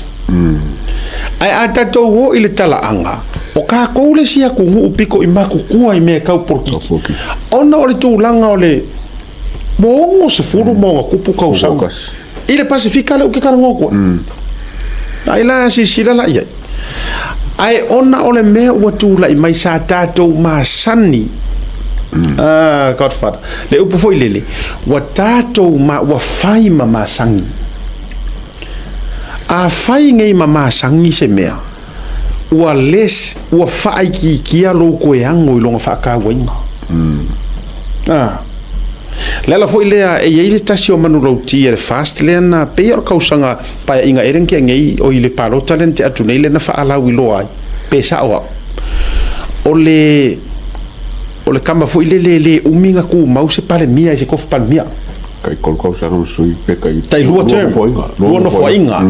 Ae a tatou o i le talaaga, o tatou le isi atunuu pito i matutua i mea tau polokiki, ona o le tulaga o le ua 60 ma ona tupu tausaga i le Pasefika lea ou te talanoa atu ai. Ai la silasila la i ai. Ae ona o le mea ua tulai mai sa tatou masani, ah, Godfather, le upu foi lele, ua tatou ma, ua fai ma masani. A fai nei ma masani se mea, ua less, ua faaitiitia lou toe ago i lona faatauaina. Ah. Le ala foi lea e i ai le tasi o manulauti a le FAST lea na pei o le kausaga paeaiga ea lea na tea nei, oi le palota lea na tea atu nei lea na faalauiloa ai, pe sao au. O le, o le kama foi lele e le umi na tumau se Palemia i se tofi Palemia. Tai tolu tausaga ma sui pe tai Tai lua term, lua nofoaiga,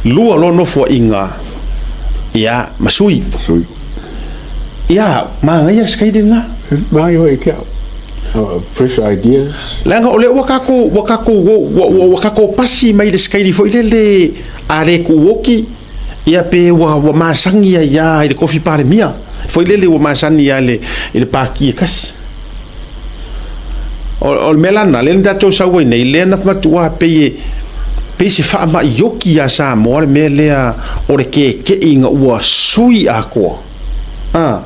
lua loa nofoaiga, ia, ma sui. Sui. Ia, manaia se kaili lena. Manaia foi ke au. Fresh ideas. Leaga o lea ua tatou, ua tatou, ua, ua, ua tatou pasi mai le sikaili foi lele a le tuuoki, ia pe ua, ua masani ai lava i le tofi Palemia. Foi lele ua masani lava i le paki e tasi. O le mea la lena, lea na tatou sau ai nei, lea na matua pei e pei se faamai oki iā Samoa le mea lea o le kekeʻi ina ua sui atoa. A,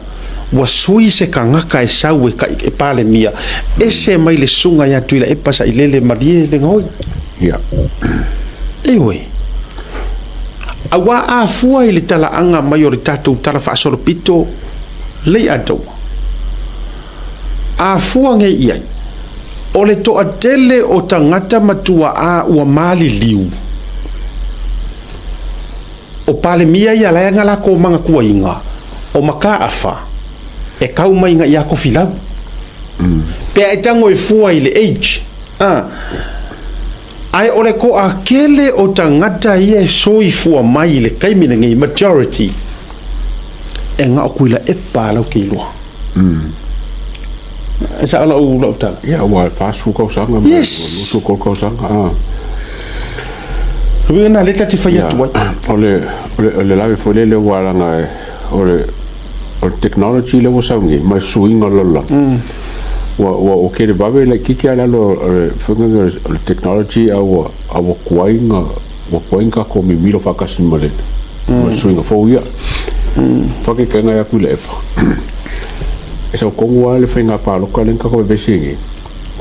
ua sui se tagata e sau e kai e Palemia, ese mai le susuga ia Tuilaepa Sailele Malie Legaoi. Ia. Ioe. Auā a fua i le talaaga mai o le tatou Tala Faasolopito Leiataua, a fua nei i ai, o le toatele o tagata matuaʻā ua maliliu, o Palemia ia la e ana lakou manatuaina, o Mataafa e kau mai na ia Tofilau. Pe a e tago e fua i le age, a, ae o le toatele o tagata ia e soifua mai i le taimi lenei, majority, e na o Tuilaepa lau te iloa. E sao lau, lau tala? Ia, ua 40 tausaga ma Yes. 23 tausaga. Ah. O le uiga lena lea ta te fai atu ai. O le, o le, o le lave foi lele ua laga e, o le, o le technology lea ua sau nei, ma le suiga o le lalolagi. Ua, ua, ua tele vave laitiiti lava i lalo o le faiga lenei o le technology a ua, a ua tuai ona, ua tuai ona tatou mimilo faatasi ma le, ma le suiga fou ia. Faataitaiga e atu i le epa, e sau tonu lava le faiga palota lea na tatou vevesi ai nei,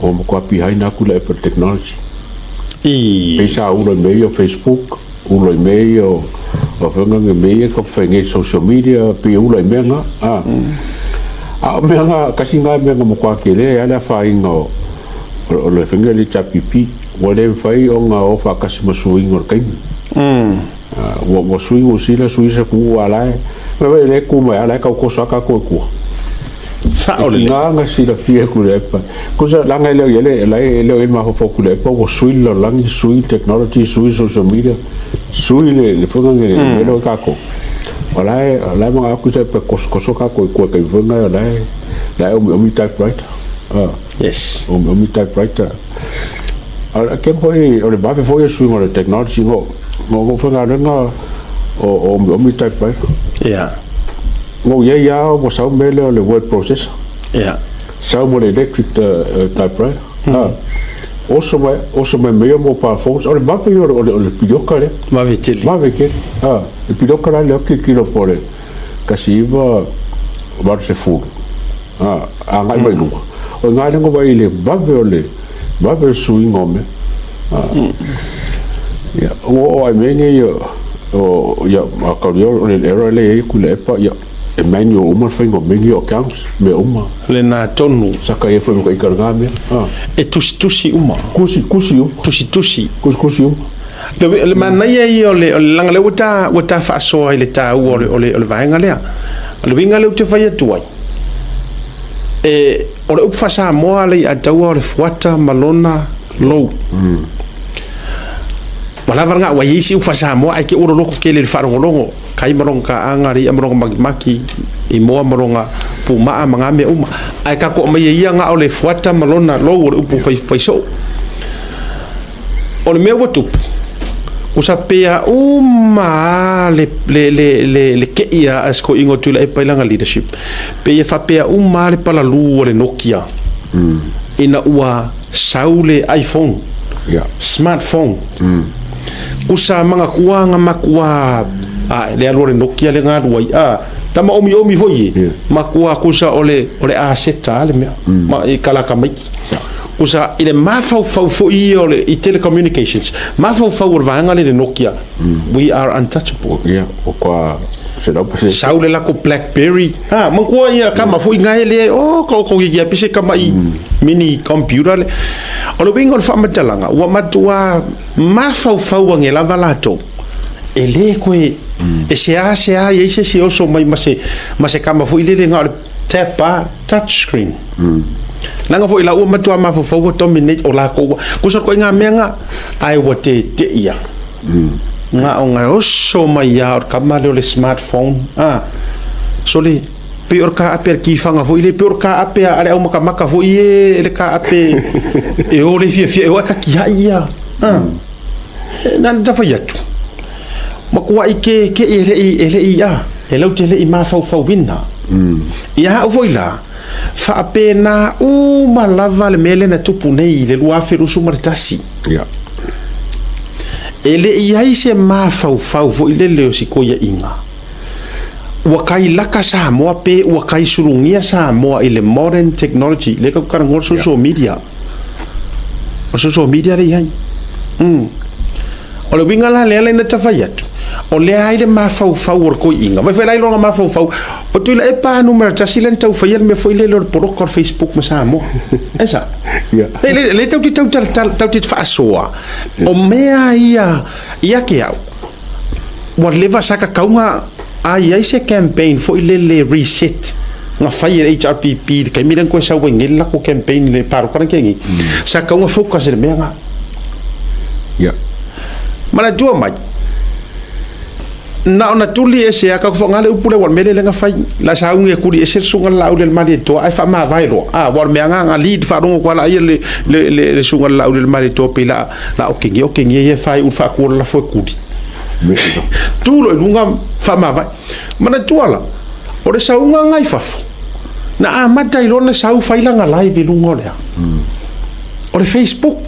ua matua behind atu le epa i le technology. Pei sa ulo i mea ia o Facebook, ulo i mea ia o faiga nei mea ia tatou fai nei social media, pei e ula i mea na. A o mea na, tasi na mea na matua tele ai lava le afaina o le faiga lea HRPP, ua le mafai ona o faatasi ma suiga o le taimi. Ua sui Niu Sila, sui isi atunuu, a o la e, vaai o lea e tu mai lava, o la e tau toso lava tatou i tua. Sao lelei. E tiga ona silafia e Tuilaepa. Tusa leaga e le o i ai le, la e le o i ai le mafaufau o Tuilaepa ua sui le lalolagi, sui le technology, sui social media, sui le le faiga le mea lea o tatou. O la e, o la e manao Tuilaepa e tosotoso tatou i tua i taimi foi lena o la e, la e omiomi typewriter. Yes. Omiomi typewriter. A o le keu foi, o le vave foi o suiga o le technology no, no, no faigaluega o, o omiomi typewriter. Yeah. No iai lava ua sau mea lea o le word processor. Yeah. Sau mo le electric typewriter. Oso mai, oso mai mea mobile phones. O le vave ia o le, o le, o le pilioka lea. Vave tele. Vave tele. Le pilioka la lea kilokilo po o le 1980. Agai mai luga. O i ina lea na vaai i le vave o le vave o le suiga o mea. Ia, ua oo lava i mea nei o, ia, a tau o le era lea e i ai Tuilaepa, ia, e manual uma le faiga o mea nei o accounts, mea uma. Lena tonu. Sa ka i ai foi ma ka ita i lena mea. E tusitusi uma. Tusi, tusi uma. Tusitusi. Tusitusi uma. Le manaia ia o le, o le leaga lea ua ta, ua ta faasoa i le taua o le, o le, o le vaega lea. O le uiga lea ou te fai atu ai, e, o le upu faa-Samoa le Ataua o le fuata ma lona lou. Ua lava lena, ua i ai isi upu faa-Samoa ae te ua loloto tele i le faalogologo, kai ma lona taaga, le i'a ma lona makimaki, i moa ma lona pumaa ma na mea uma. Ae tatou aumaia ia na o le fuata ma lona lou o le upu fai, fai soo. O le mea ua tupu, ua sapea uma lava le, le, le, le, le keʻi a si toeaina o Tuilaepa i lana leadership, pei e faapea uma lava le palalū a le Nokia ina ua sau le iPhone, smartphone. Kusa manatua na matua a le alu a le Nokia le na alu ai, a tama omiomi foi e, matua kusa o le, o le aseta lava le mea, ma i kalaka maiki. Kusa i le mafaufau foi ia o le i telecommunications, mafaufau o le vaega lea i le Nokia, we are untouchable. Ia, o kua 100%. Sau le lako Blackberry, ha, manatua ia kama foi na ele, oh, ko ko ia pese kama i mini computer le. O le uiga o le faamatalaga, ua matua mafaufau age lava latou, e le koe, e seasea i ai se isi e oso mai ma se, ma se kama foi lele na o le tap a touch screen. Leaga foi la ua matua mafaufau ua dominate o lakou ua kusa koe nga mea nga ae ua teteia nga o nga oso mai a o le kama lea o le smartphone a sole pei o le kaape a le kifaga foi lea pei o le kaape a le aumakamaka foi e le kaape e o le fiafia e o ae katiai ia a na ona fai atu matuai ke ke e le i a e lau te le i mafaufauina. Ia au foi la, faapena uma lava le mea lea na tupu nei i le 2021. Ia. E le i ai se mafaufau foi lele o si koiaʻiga, ua kai laka Samoa pe ua kai sulugia Samoa i le modern technology, lea tatou te talanoa i le social media. O le social media lea e i ai. Mm. O le uiga la lea na ta fai atu, o lea ai le mafaufau o le koiiga. Vai foi la i lona mafaufau, o Tuilaepa numera tasi lea na tau faia le mea foi lele o le poloka o le Facebook ma Samoa. E sa? Yeah. E le, le tau te tau talatala, tau te faasoa. O mea ia, ia ke au, ua leva sa kakauga a i ai se campaign foi lele reset na fai e le HRPP i le taimi lea na toe sau ai nei le latou campaign i le palota lea na tea nei, sa tatau ona focus i le mea lena. Ia. Manatua mai, na ona tuli ese lava, tatou faaaoga le upu lea aua o le mea lea lea na fai, la sauni e tuli ese le susuga i le Laauli a le Malietoa ae faamavae loa, a, aua o le mea lena na lead faalogo atu lava laia le, le, le, le susuga i le Laauli a le Malietoa pei la, la otegia otegia ia e faaiu le faatu o le lafo e tuli. Tu loa i luga faamavae. Manatua la, o le sauga lena i fafo, na amata ai loa ona sau fai lana live i luga o le a? O le Facebook.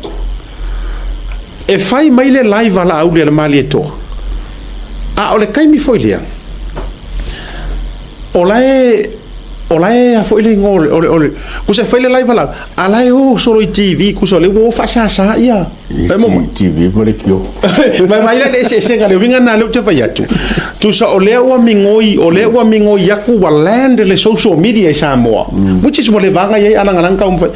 E fai mai le live a Laauli a le Malietoa, a o le taimi foi lea, o la e, o la e a foi le igoa o le, o le, o le, tusa e fai le live a Laauli, a la e o solo i TV, tusa o lea ua o faasasa ia. TV ma le kio. Vaivai la le eseesega le uiga lena lea ou te fai atu. Tusa o lea ua migoi, o lea ua migoi aku ua land le social media i Samoa. Which is ua leva ona i ai alagalaga taumafai.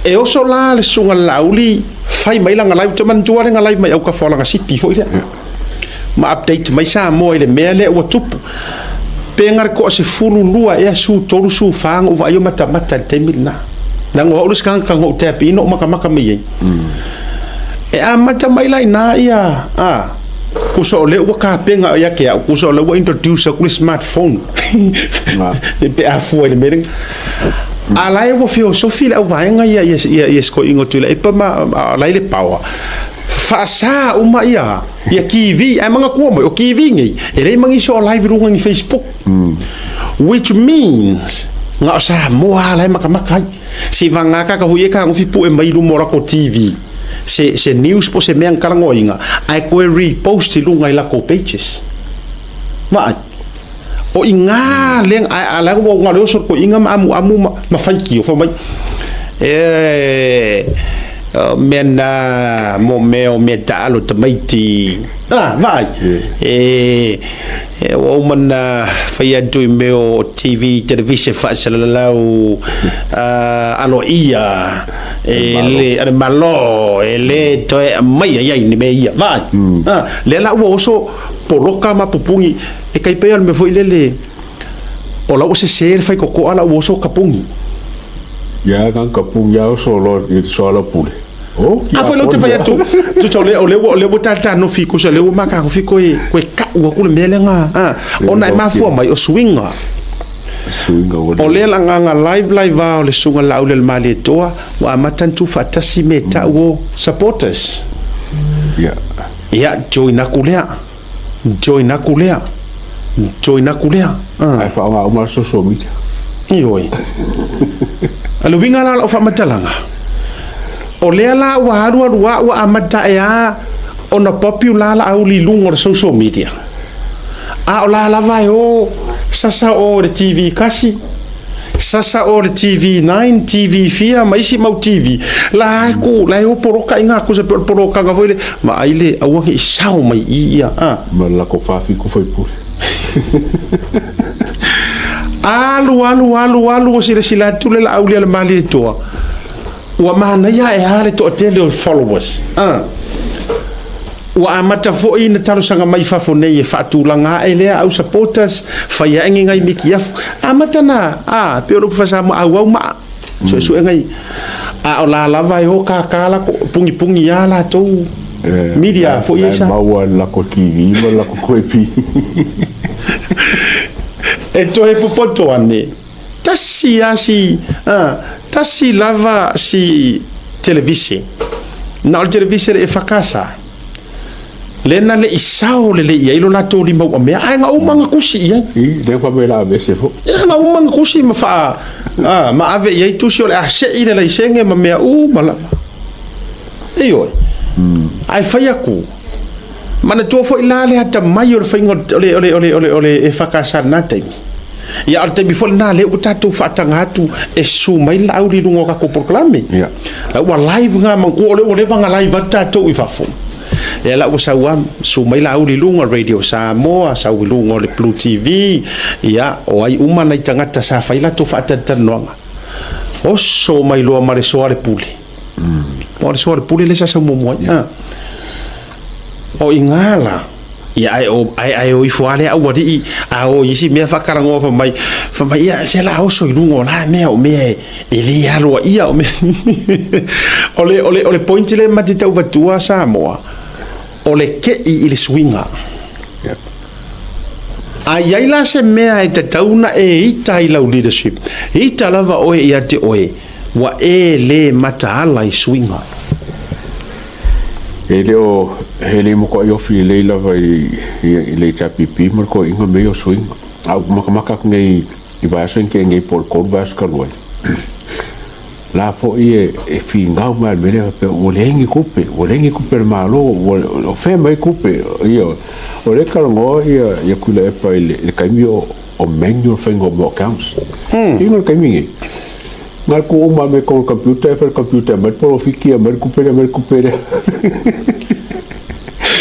E oso la le susuga i le Laauli fai mai lana live, ou te manatua lana live mai autafa o lana sipi foi lea. Ma update mai Samoa i le mea lea ua tupu. Pe na o le toa-12 ea su 3 su 4 na ou vaai o matamata i le taimi lena. Leaga o au le isi tagata na ou tap in ou matamata mai ai. E amata mai la ina ia, a, tusa o lea ua tapena ia te au, tusa o lea ua introduce atu le smartphone pe a fua i le mea lea. A la e ua feosofi le auvaega ia, ia, ia, ia sikoiga o Tuilaepa ma, a la e le power. Faasa uma ia, ia TV, ae manatua mai, o TV nei, e leai ma nisi o live i luga ni Facebook. Which means, na o Samoa lava la e matamata ai. Se i vagana tagata foi ia e fetagofi pue mai i luma o latou TV, se, se news po o se mea na talanoaina, ae toe repost i luga i latou pages. Vaai. O i ina lea, ae a la ua na o le oso o le toeaina ma amuamu ma, ma faitio, fai mai, e, o mea na, mo mea o mea taalo tamaiti, a, vaai, e, e, ua uma ona fai atu i mea o TV, televise faasalalau, a, aloaia, e le, a le Malo, e le toe aumaia i ai ni mea ia, vaai, a, lea la ua oso poloka ma pupuni, E kai pei o le mea foi lele, o la ua sese le faitotoa la ua oso kapuni. Ia ka kapuni ia oso loa i le soalaupule. Oh, A foi la ou te fai atu, tusa o lea, o lea ua, o lea ua tatanofi, tusa o lea ua matanofi koe, koe ka'u atu le mea lea na, a, ona e mafua mai o suiga. Suiga ua O lea lagaga live live a o le Susuga Laaulialemalietoa ua amata ona tuufaatasi me ta'u o supporters. Ia. Ia, join aku lea. Join aku lea. Join aku lea. Ae faaaoga uma social media. Ioe. A le uiga la o lau faamatalaga, o lea la ua alualu lava ua amata ae lava ona popular la auli i luga o le social media, a o la lava e o sasa o i le TV tasi, Sasa o le TV 9, TV fia ma isi mau TV, la e ku, la e o poloka i ngā kusa pe o le polokanga foi le, vaai le, aua ne i sao mai i ia, a. Ma le lako 47 faipule. Alu, alu, alu, alu, ua silasila atu le Laauli a le Malietoa, ua manaia ae a le toatele o followers, a. Ua amata foi ona talosaga mai fafo nei e faatulaga ae lea au supporters, fai ae ni nai mikiafu. Amata na, a, pei o le upu faa-Samoa, auau maa, suesue nai, a o la lava e o kākā lako, pugipugī a latou media foi ia i sa. La e maua e le lako TV ma le lako koepi. E toe popoto ane, tasi a si, a, tasi lava si televise, na o le televise le EFKS. Lea na le i sao lelei i ai lo latou limauamea, ae na uma na tusi i ai. I, lea fai mai la aveese foi. Ia, na uma na tusi ma faa, ma ave i ai tusi o le a sei le laisene ma mea uma lava. Ioe. Ae fai atu, manatua foi la le atamai o le faiga o le, o le, o le, o le, o le EFKS i lena taimi. Ia, a o le taimi foi lena lea ua tatou faataga atu e susu mai le Laauli i luga o tatou polokalame. Ia. La ua live nga manatua o lea ua leva ona live atu tatou i fafo. Ia la ua sau lava, susu mai Laauli i luga o le Radio Samoa, sau i luga o le Blue TV, ia, o ai uma nai tagata sa fai latou faatalatalanoaga. Oso mai loa ma le soa le pule. O le soa le pule lea sa sau muamua ai. O i ina la, ia ae o, ae, ae o ifo lava le aualii, a o i isi mea faatalanoa fai mai, fai mai, ia, se la oso i luga o la mea, o mea e, e le aloaia, o mea... o le, o le, o le point lea ma te tau avatua Samoa, o le ke'i i le suiga. A i ai la se mea e tatau ona e ita i lau leadership, ita lava oe ia te oe, ua e le mataala i suiga. E le o, e le matuai ofi lelei lava i, i, le HRPP ma le toeaiina mea ia o suiga. A ou matamata atu nei i vaiaso na tea nei po o le 3 vaiaso talu ai, la foi e, e finau mai le mea lea faapea ua leai ni tupe, ua leai ni tupe a le Malo, ua, o fea mai tupe, ioe. O lea e talanoa ia, ia Tuilaepa i le, i le taimi o, o manual faiga o mea o accounts. Ina le taimi nei, na tuu uma mai totonu o le computer, e fai le computer e aumai le polofiti, aumai le tupe lea, aumai le tupe lea.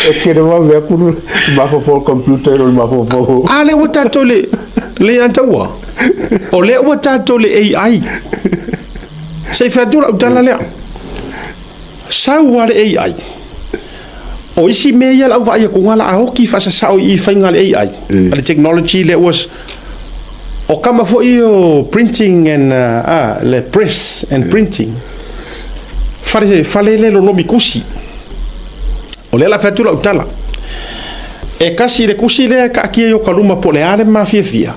E tele vave atu le mafaufau o le computer i lo le mafaufau. A lea ua tatou le le ataua. O lea ua tatou le AI. Se i fai atu lau tala lea. Sau lava le AI. O isi mea ia lau vaai atu la a oki faasasao i faiga a le AI, a le technology lea ua o kama foi o printing and le press and printing. Fale fale le lolomi kusi. O lea la fai atu lau tala. E kasi le kusi lea e kaatia i o ka luma po o le a le mafiafia.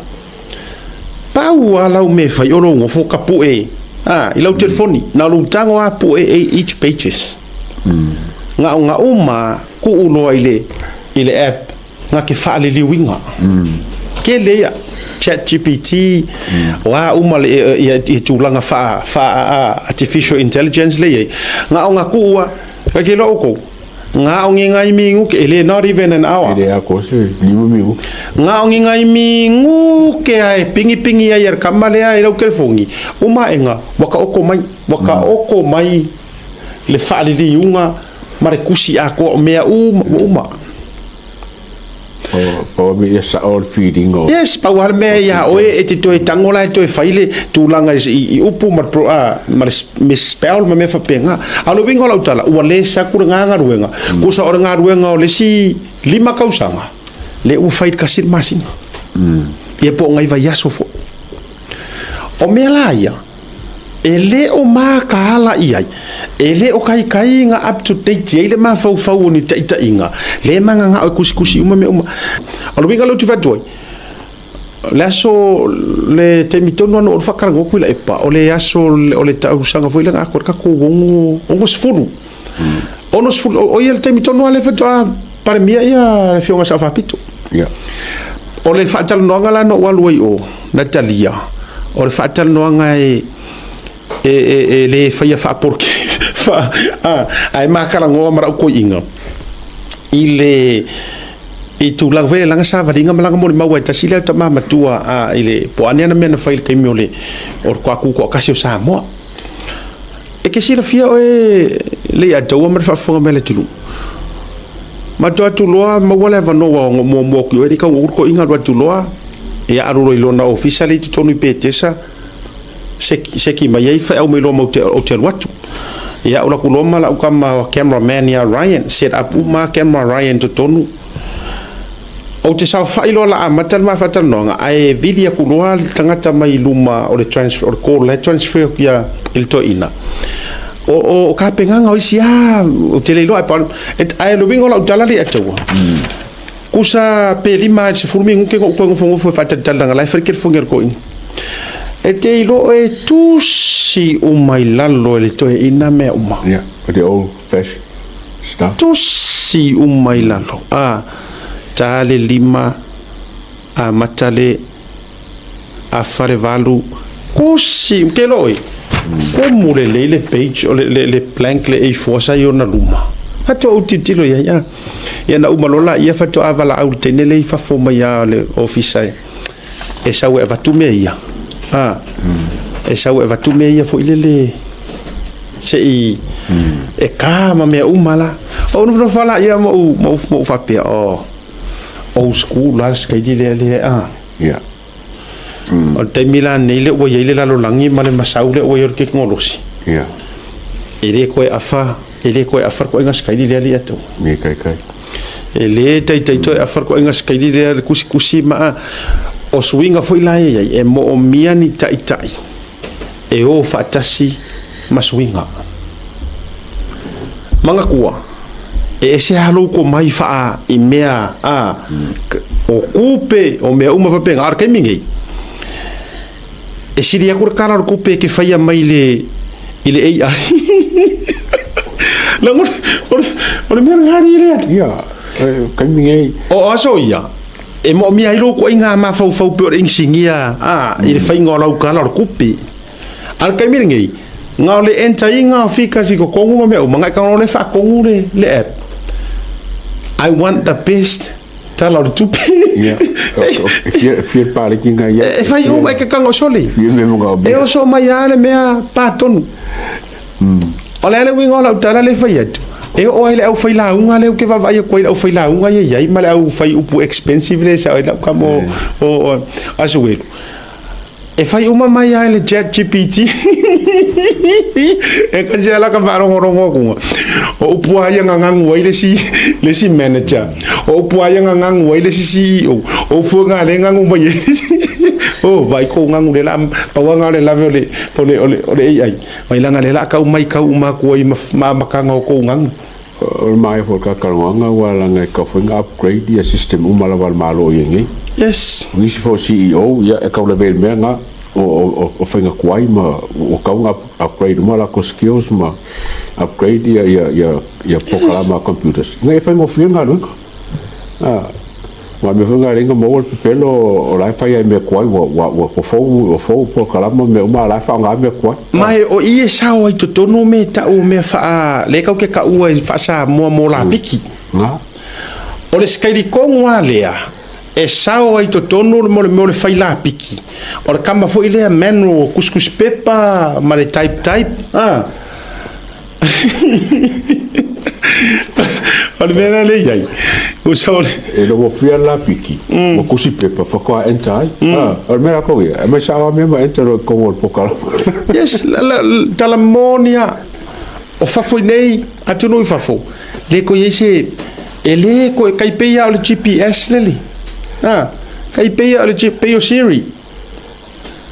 Pau lava lau mea e fai o lou nofo ka pue i lau telefoni. Na o lou tago lava pue each pages. Gaogaʻu ma kuʻu loa i le i le app na ke faaliliuina. Tele ia chat GPT, o a uma le ia, ia tulaga faa, faa artificial intelligence le iai. Gaogaʻu a, kai ke loa oukou. Gaogiga i minute, e le not even an hour. E le atoa se 5 minute. Gaogiga i minute a e pigipigi ai e le kama lea i lau telefoni, uma aʻega ua taoto mai, ua taoto mai le faaliliuga ma le tusi atoa o mea uma ua uma. Pau a mea ia sao le filiga o. Yes, pau lava le mea ia oe e te toe tago la e toe fai le tulaga i upu ma le misspell ma mea faapena. A o le uiga o lau tala, ua le saku lena galuega, tusa o le galuega o le isi 5 tausaga, lea ua fai i le tasi le masina. Ia po o nai vaiaso foi. O mea la ia, e le o mataala i ai, e le o taitaiga up to date ai le mafaufau o ni taitaiga, le mananao e tusitusi uma mea uma. O le uiga lea ou te fai atu ai, o le aso, le taimi tonu lava na ou faatalanoa atu i Laepa, o le aso o le tausaga foi lea na atoa ai le tatou 60. 60, o ia le taimi tonu lava lea faatoa Palemia ia le Afioga i le Sao Faapito. O le faatalanoaga la na ou alu ai i o, na talia, o le faatalanoaga e e, e, e le faia faapoloki fa, ae matalanoa ma lau toeaina i le i tulaga foi lea leaga savaliga ma laga molimau e tasi lea tama matua i le po o a ni ana mea na fai i le taimi o le o le toa tutoatasi o Samoa. E te silafia oe Leiataua ma le faafofoga mai a le atunuu. Matou atu loa maua le avanoa ua muamua atu i oe le tau ulu toeaina alu atu loa ia alu loa i lona ofisa lea i totonu i Petesa seki mai ai feau mai loa ma ou te alu atu. Ia alu atu loa ma lau tama camera man ia Ryan set up uma camera Ryan totonu. Ou te saofai loa la amata le ma faatalanoaga ae vili atu loa le tagata mai luma o le transfer o le call la e transfer atu ia i le toeaina. O tapenaga o isi lava ou te le iloa ae ae o le uiga o lau tala lea ia te au, tusa pe 5 i le 10 minute na ou toe nofonofo e faatalitali leaga la e fai le telefoni a le toeaina. E te iloa e tusi uma i lalo e le toeaina mea uma. Yeah, the old fashion. Minisita. Tusi uma i lalo, a, ta le lima, amata le afa le valu, kusi, ke lo oe, komu lelei le page, o le, le, le blank le A4 sa i ona luma. Faatoa ou tilotilo i ai, a. Ia na uma loa laia faatoa valaau i le teine lea i fafo mai lava o le ofisa e, e sau e avatu mea ia. A, e sau e avatu mea ia foi lele se i e ka ma mea uma la. Ou nofonofo lava laia ma ou, ma ou, ma ou faapea, oh, old school la le sikaili lea lea a. Ia. O le taimi la nei lea ua i ai le lalolagi ma le masau lea ua i ai o le tekonolosi. Ia. E le toe afa, e le toe afa le toaiga sikaili lea alii atau. Ni kai kai. E le taitai toe afa le toaiga sikaili lea le tusitusi ma a. O suiga foi la e i ai, e moomia ni taitai e o faatasi ma suiga. Manatua, e ese lava lou tomai faa i mea a, o tupe, o mea uma faapena, a o le taimi nei, e sili atu le tala o le tupe e te faia mai le i le AI. Leaga o le, o le mea lena alii lea. Ia, taimi nei. O aso ia, e moomia ai lou ituaiga mafaufau pei o le inisinia a, i le faiga o lau tala o le tupe. A o le taimi lenei, na o le enter ina o figures i totonu ma mea uma, na e tago loa lea faatonu le, le app. I want the best tala o le tupe. Ia, e fia, e fia paleki nga ia. E fai uma, e ke kago sole. Fia me mga o E oso mai lava le mea patonu. O le a le uiga o lau tala lea e fai atu, e oo ai le aufailauga lea ou te vaavaai atu ai i le aufailauga ia e i ai ma le aufai upu expensive lea e sao ai lau tama o, o Asuelu. E fai uma mai lava e le chat GPT. E kasi lava la ka faalogologo atu, o upu lava ia gagagu ai le isi, le isi manager, o upu lava ia gagagu ai le isi CEO, o upu foi na lea e gagu mai ai le isi. Oh, vaai kou gagu lea o le a, pau lava lena o le lave o le, o le, o le, o le AI. Mai leaga lea o le a tau mai kau uma atu ai ma, ma amataga o kou gagu. O le manaia foi o le talatalanoaga aua leaga e tatau foi ona upgrade ia system uma lava a le Malo o i ai nei. Yes. O nisi foi o CEO ia e tau lavea i le mea lena o faiga tuai ma ua tatau ona upgrade uma latou skills ma upgrade ia polokalama a computers ina ia faigofie le galuega. Aua o le mea foi lena e ala ai ona maua le pepelo o la e fai lava i mea tuai ua fou ua fou polokalama ma mea uma a o la e faaaoga mea tuai. Ma o i e sao ai totonu mea e tau o mea faa, lea tatou te taua i faa-Samoa mo lapiki. O le sikaili tonu lava lea e sao ai totonu mo le mea o le fai lapiki. O le kama foi lea manual kusikusi pepa ma le type type. A. O le mea lea e i ai, usa o le... E logofia le lapiki, ma kusi pepa, faatoa enter ai. O le mea latou ia, e aumai sao lava mea ma enter loa i totonu o le polokalama. Yes, tala moni lava. O fafo i nei, atunuu i fafo, le toe i ai se... E le toe, tai pei lava o le GPS lele. A, tai pei lava o le, pei o Siri.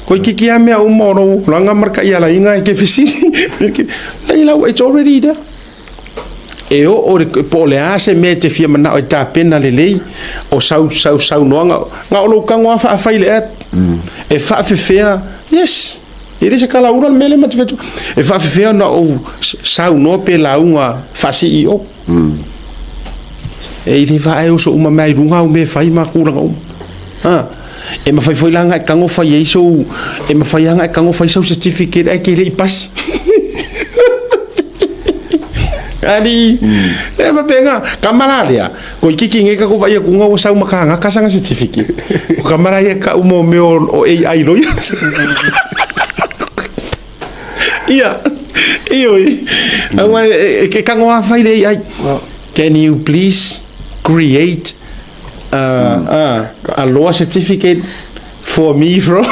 Toeitiiti lava mea uma o lou olaga ma le taialaiga e te fesili. Leai lau, it's already there. E oo le, po o le a se mea e te fia manao e tapena lelei, o sau, sau saunoaga, na o lou tago lava faafai i le app. E faafefea, yes, e le se kalaula le mea lea ma te fai atu. E faafefea ona ou saunoa pe lauga faa-CEO. E i le vaa e oso uma mea i luga au mea e fai ma tulaga uma. Ha. E mafai foi la ona e tago fai ai sou, e mafai lava ona e tago fai sau certificate ae e te le i pasi. Alii, e faapena, tama la lea, toeitiiti nei tatou vaai atu ua sau ma kānaka sana certificate. O tama la ia e tau mo mea o AI lawyers. Ia, ioe, aua e tago lava fai le AI. Can you please create a law certificate for me from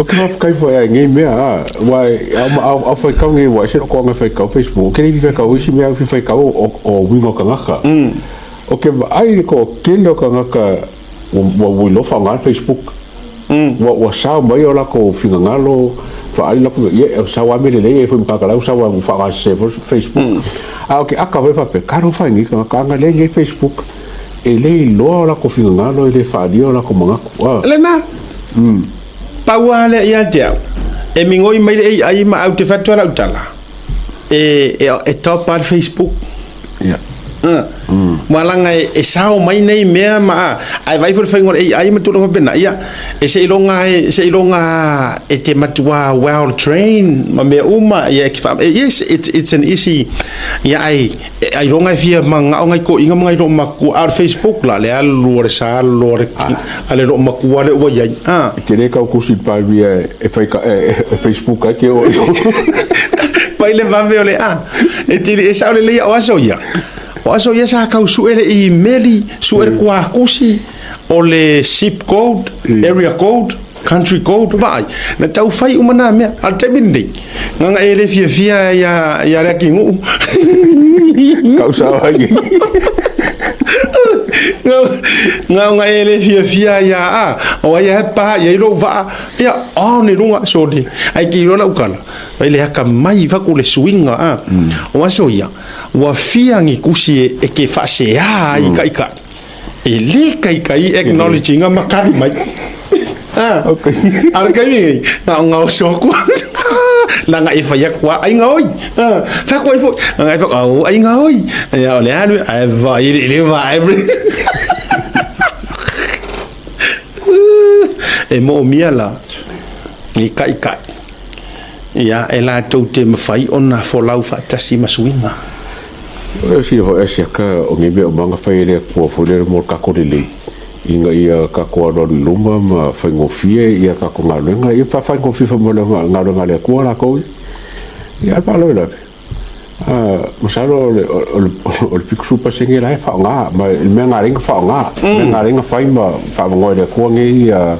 O ke faafetai foi ai nei mea a aua a faitau nei ua ese lou toaga e faitau Facebook ou te le i faitau isi mea ou te faitau o uiga o tagata ou te vaai i le toatele o tagata ua iloa faaaoga le Facebook ua sao mai o latou finagalo faaali latou mea ia e sau lava mea lelei e foi ma tagata la ua sau lava ua faaaoga sese foi Facebook a o ke aka foi faapea talofa e nei tagata ana lea e i ai Facebook e le iloa o latou finagalo e le faaalia o latou manatu a Lena pau lava lea ia te au e migoi mai le AI ma au te fai atu ai lau tala. E, e, e top lava le Facebook. Ia. Aua leaga e sao mai nei mea ma a, ae vaai foi le faiga o le AI ma tulaga faapena, ia, e seiloga e, seiloga e te matua well trained ma mea uma, ia e te faa, yes, it's an easy, ia ae, ailoga e fia manao ngai toeaiina ma ngai loomatua, a o le Facebook la, le alu a le salo a le, a le loomatua lea ua i ai, a. E te le tau tusi i le Palemia e fai e Facebook ai ke oo i o. Mai le vave o le a. E tili e sao lelei o aso ia. O aso ia sa tau sue le imeli, sue le kuakusi, o le zip code, area code, country code, vaai. Na tau fai uma nā mea. A o le taimi lenei, nganga e le fiafia ia, ia le akinuu. Kau sao ai. Nganga e le fiafia ia a, o ai e pa ia i lou vaa, ia, oh, ni lunga, sorry. Ai ki iloa lau kala. Ai le akamai faku le suiga a. O aso ia, ua fia ni kusi e, e ke faaseā ai kaikai. E le kaikai acknowledge ina ma kali mai. A, Okay. a le kaimi nei, na o ngaoso aku. Langa e fai aku a ai ngaoi. A, fai aku ai foi. Langa e fai au ai ngaoi. Ia o le alu ai vai le le vai. E moomia la i kaikai. Ia, e latou te mafai ona folau faatasi ma suiga. O sina foi asiaka o nei mea uma na fai e le Atua foi lea mo le tatou lelei, ina ia tatou alualu i luma ma faigofie ia tatou galuega, ia faafaigofie foi ma le galuega a le Atua latou ia. Ia ae faalavelave, masalo o le, o le, o le 70% la e faaaoga, ma le mea na ala ai ona faaaoga, le mea na ala ai ona fai ma faavanoa e le Atua nei ia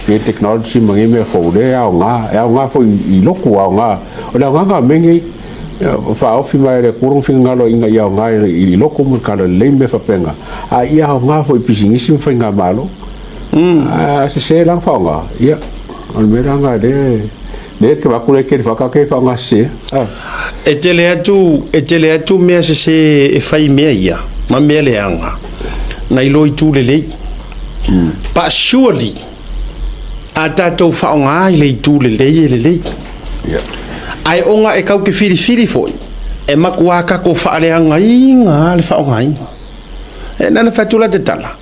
nei technology ma nei mea fou, lea e aoga, e aoga foi i lotu, aoga. O le aoga na o mea nei, faaofi mai e le Atua lona finagalo ina ia aoga i lotu ma le talalelei ma mea faapena, a ia aoga foi i pisinisi ma faigamalo. A sese la ona faaaoga, ia, o le mea la lena lea Lea te vaku le tele whakake wha ngā se. Ah. E tele atu, e tele atu mea sese e whai mea ia, ma mea leaga, nai lo itu lelei. But surely, a tātou whaonga ai le itu lelei e lelei. Yeah. Ae onga e kau ke whiriwhiri foi, e makuā kako whaaleagaina le whaongaina. E nana whatu la te tala.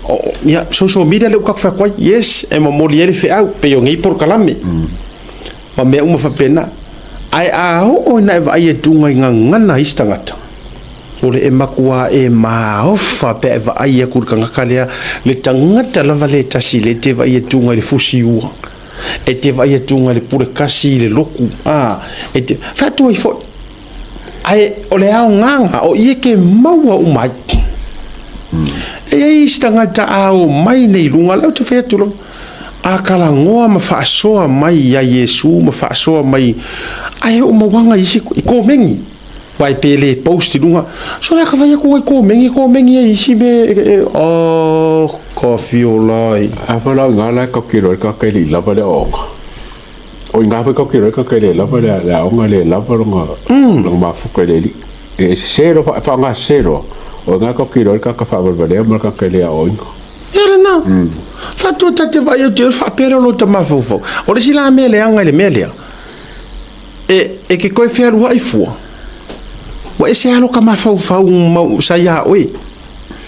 O, ia, social media lea ua tatou fai atu ai, yes, e momoli ai le feau, pei o nei polokalame, ma mea uma faapena. Ae a oo ina e vaai atu i gagana a isi tagata, o le e matua e maofa pe a e vaai atu i le tagata lea, le tagata lava lea e tasi lea e te vaai atu i le fusi ua, e te vaai atu i le pule kasi i le loku, a, e te, fai atu ai foi. Ae o le aogaga o i e ke maua uma ai. E i ai isi tagata a o mai nei luga, lea ou te fai atu loa, a kalagoa ma faasoa mai ia Iesu ma faasoa mai, ae o mauaga i isi i komeni. Wai pe le post i luga, so lea ka fai atu ai komeni, komeni ai isi me, e, oh, ka fiolai. A fa lau ngā lai ka kiro ka kai li lava le aoga. O i ngā whai kau kiro ka kai le lava le le aoga le lava longa longa mafuka le li. E se ro fa fa ngā se ro. O ngā kau kiro ka ka whawalwalea ma ka kai le aoga. Ia lena. Whatua ta te vai o te uru whaapere o lo ta mafaufau. O le isi la mea leaga i le mea lea, e, e ke koe fealuai fua, ua ese lava lo ka mafaufau mau sa iā oe.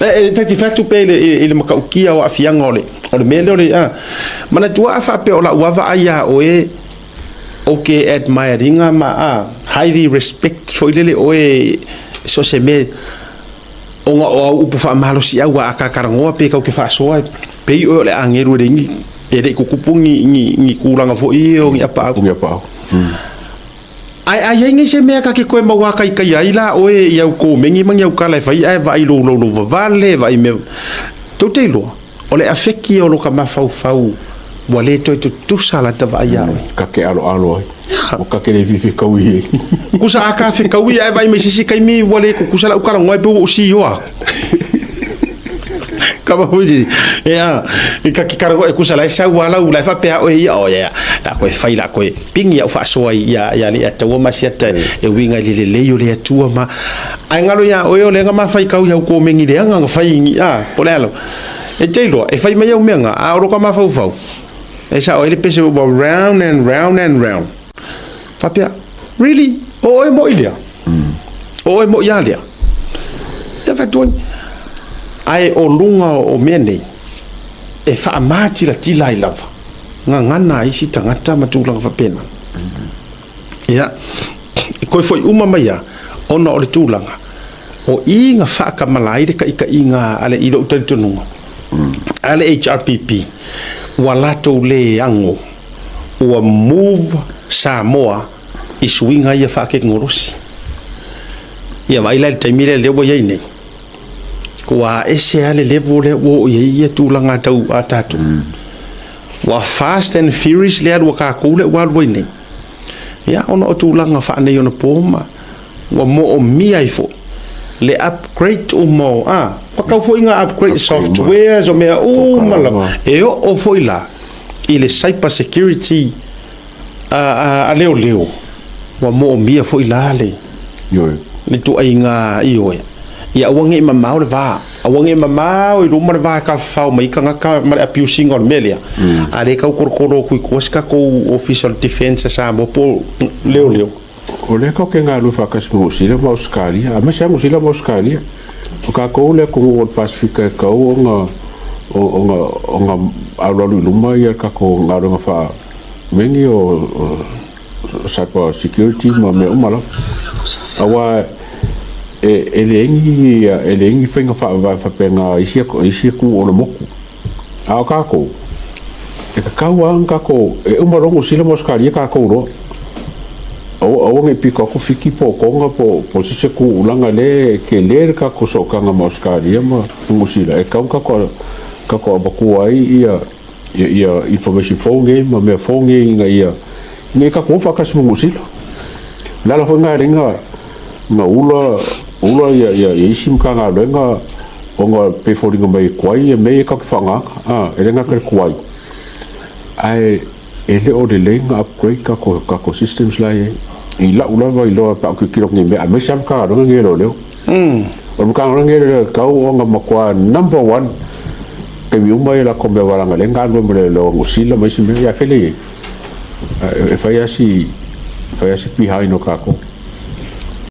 E, e ta te fai atu pea i le, i le matautia o aafiaga o le, o le mea lea o le, a. Manatua a faapea o lau lava vaai iā oe, ou te admire ina ma, a, highly respect foi lele oe so o se mea, ona o au upu faamalosiau a akatalanoa pe tatou te faasoa, pei oe o le agelu e leai ni, e le i tutupu ni, ni, ni tulaga foi ia o ni apaau. Ni apaau. Ae a i ai nei se mea ta te toe mauākaikaia ai la oe i au komeni ma ni au kala e fai ae vaai lou loulou vavale, vaai mea. Tou te iloa, o le afeki o lo ka mafaufau ua le toe tutusa lata vaai iā oe. Ka ke aloalo ai. Ua ka ke le fefekaui ai. Kusa a ka fekaui ae vaai mai se isi taimi ua le tutusa lau talanoa e pei ua ou siioa aku. Kama foi ni. Ia, i ka ki karagoa e kusa lai sau ala u lai faapea oe ia o ia. La koe fai la koe pingi au faasoa ia ia le ataua ma siata e uiga i le lelei o le Atua ma ai ngalo ia oe o le nga ma fai kau ia ko mengi le anga nga fai ngi a po le alo. E te iloa e fai mai au mea nga a o ka mafaufau. E sa o ele pese ua round and round and round. Faapea, really? O oe moʻi lea. O oe moʻi a lea. Ia fai atu ai. Ae o luga o mea nei, e faamatilatila ai lava gagana a isi tagata ma tulaga faapena. Ia, e toe foi uma mai lava, ona o le tulaga, o i na faatamala ai le taitaiga a le, i lou talitonuga, a le HRPP, ua latou le ago, ua move Samoa i suiga ia faatekonolosi. Ia vaai la i le taimi lea ua i ai nei, ua ese lava le level lea ua oo i ai ia tulaga tau a tatou. Ua fast and furious le alu a tatou lea ua alu ai nei. Ia, ona o tulaga faaneionapo ma ua moomia ai foi le upgrade uma o, a, ua tau foi ina upgrade softwares o mea uma lava. E oo foi la i le cyber security a leoleo, ua moomia foi la le le ituaiga ioe. Ia aua ne i mamao le va, aua ne i mamao i luma le va e tafafao mai ai tagata ma le abuse ina o le mea lea, a o lea e tau tolotolo atu i tua se tatou Ofisa o le Defence a Samoa po o leoleo. O lea tatou te galulue faatasi ma Niu Sila ma Ausetalia, aemaise lava Niu Sila ma Ausetalia. O tatou le atunuu o le Pasefika e tatau ona ona ona alualu i luma ia le tatou galuega faa mea nei o cyber security ma mea uma lava. Aua e leai ni e leai ni faiga faavae faapena a isi isi atunuu o le motu. A o tatou, e tatau lava ona tatou, e uma loa Niu Sila ma Ausetalia tatou loa. Aua aua ne i pito atu Fiti po o Toga po o se isi atunuu leaga o lea e tele le tatou sootaga ma Ausetalia ma Niu Sila e tatau ona tatou tatou avatua ai ia ia information fou nei ma mea fou nei ina ia ina ia tatou o faatasi ma Niu Sila. O le ala foi lena e ala ai ona ula ula ia ia isi Matagaluega ona e pei e foliga mai e tuai ia mea ia tatou te faaaogaina. A, e le gata i le tuai, ae e le o lelei ona upgrade tatou tatou systems la e i ai. I lau lava iloa pe a ou tilotilo atu i nei mea, aemaise lava Matagaluega nei a Leoleo. O le Matagaluega nei a Leoleo e tatau ona matua number one taimi uma ia latou mea aua leaga o lea e galulue ma leoleo a Niu Sila ma isi mea, ia a fea lea e i ai? E fai lava si, fai lava si behind o tatou.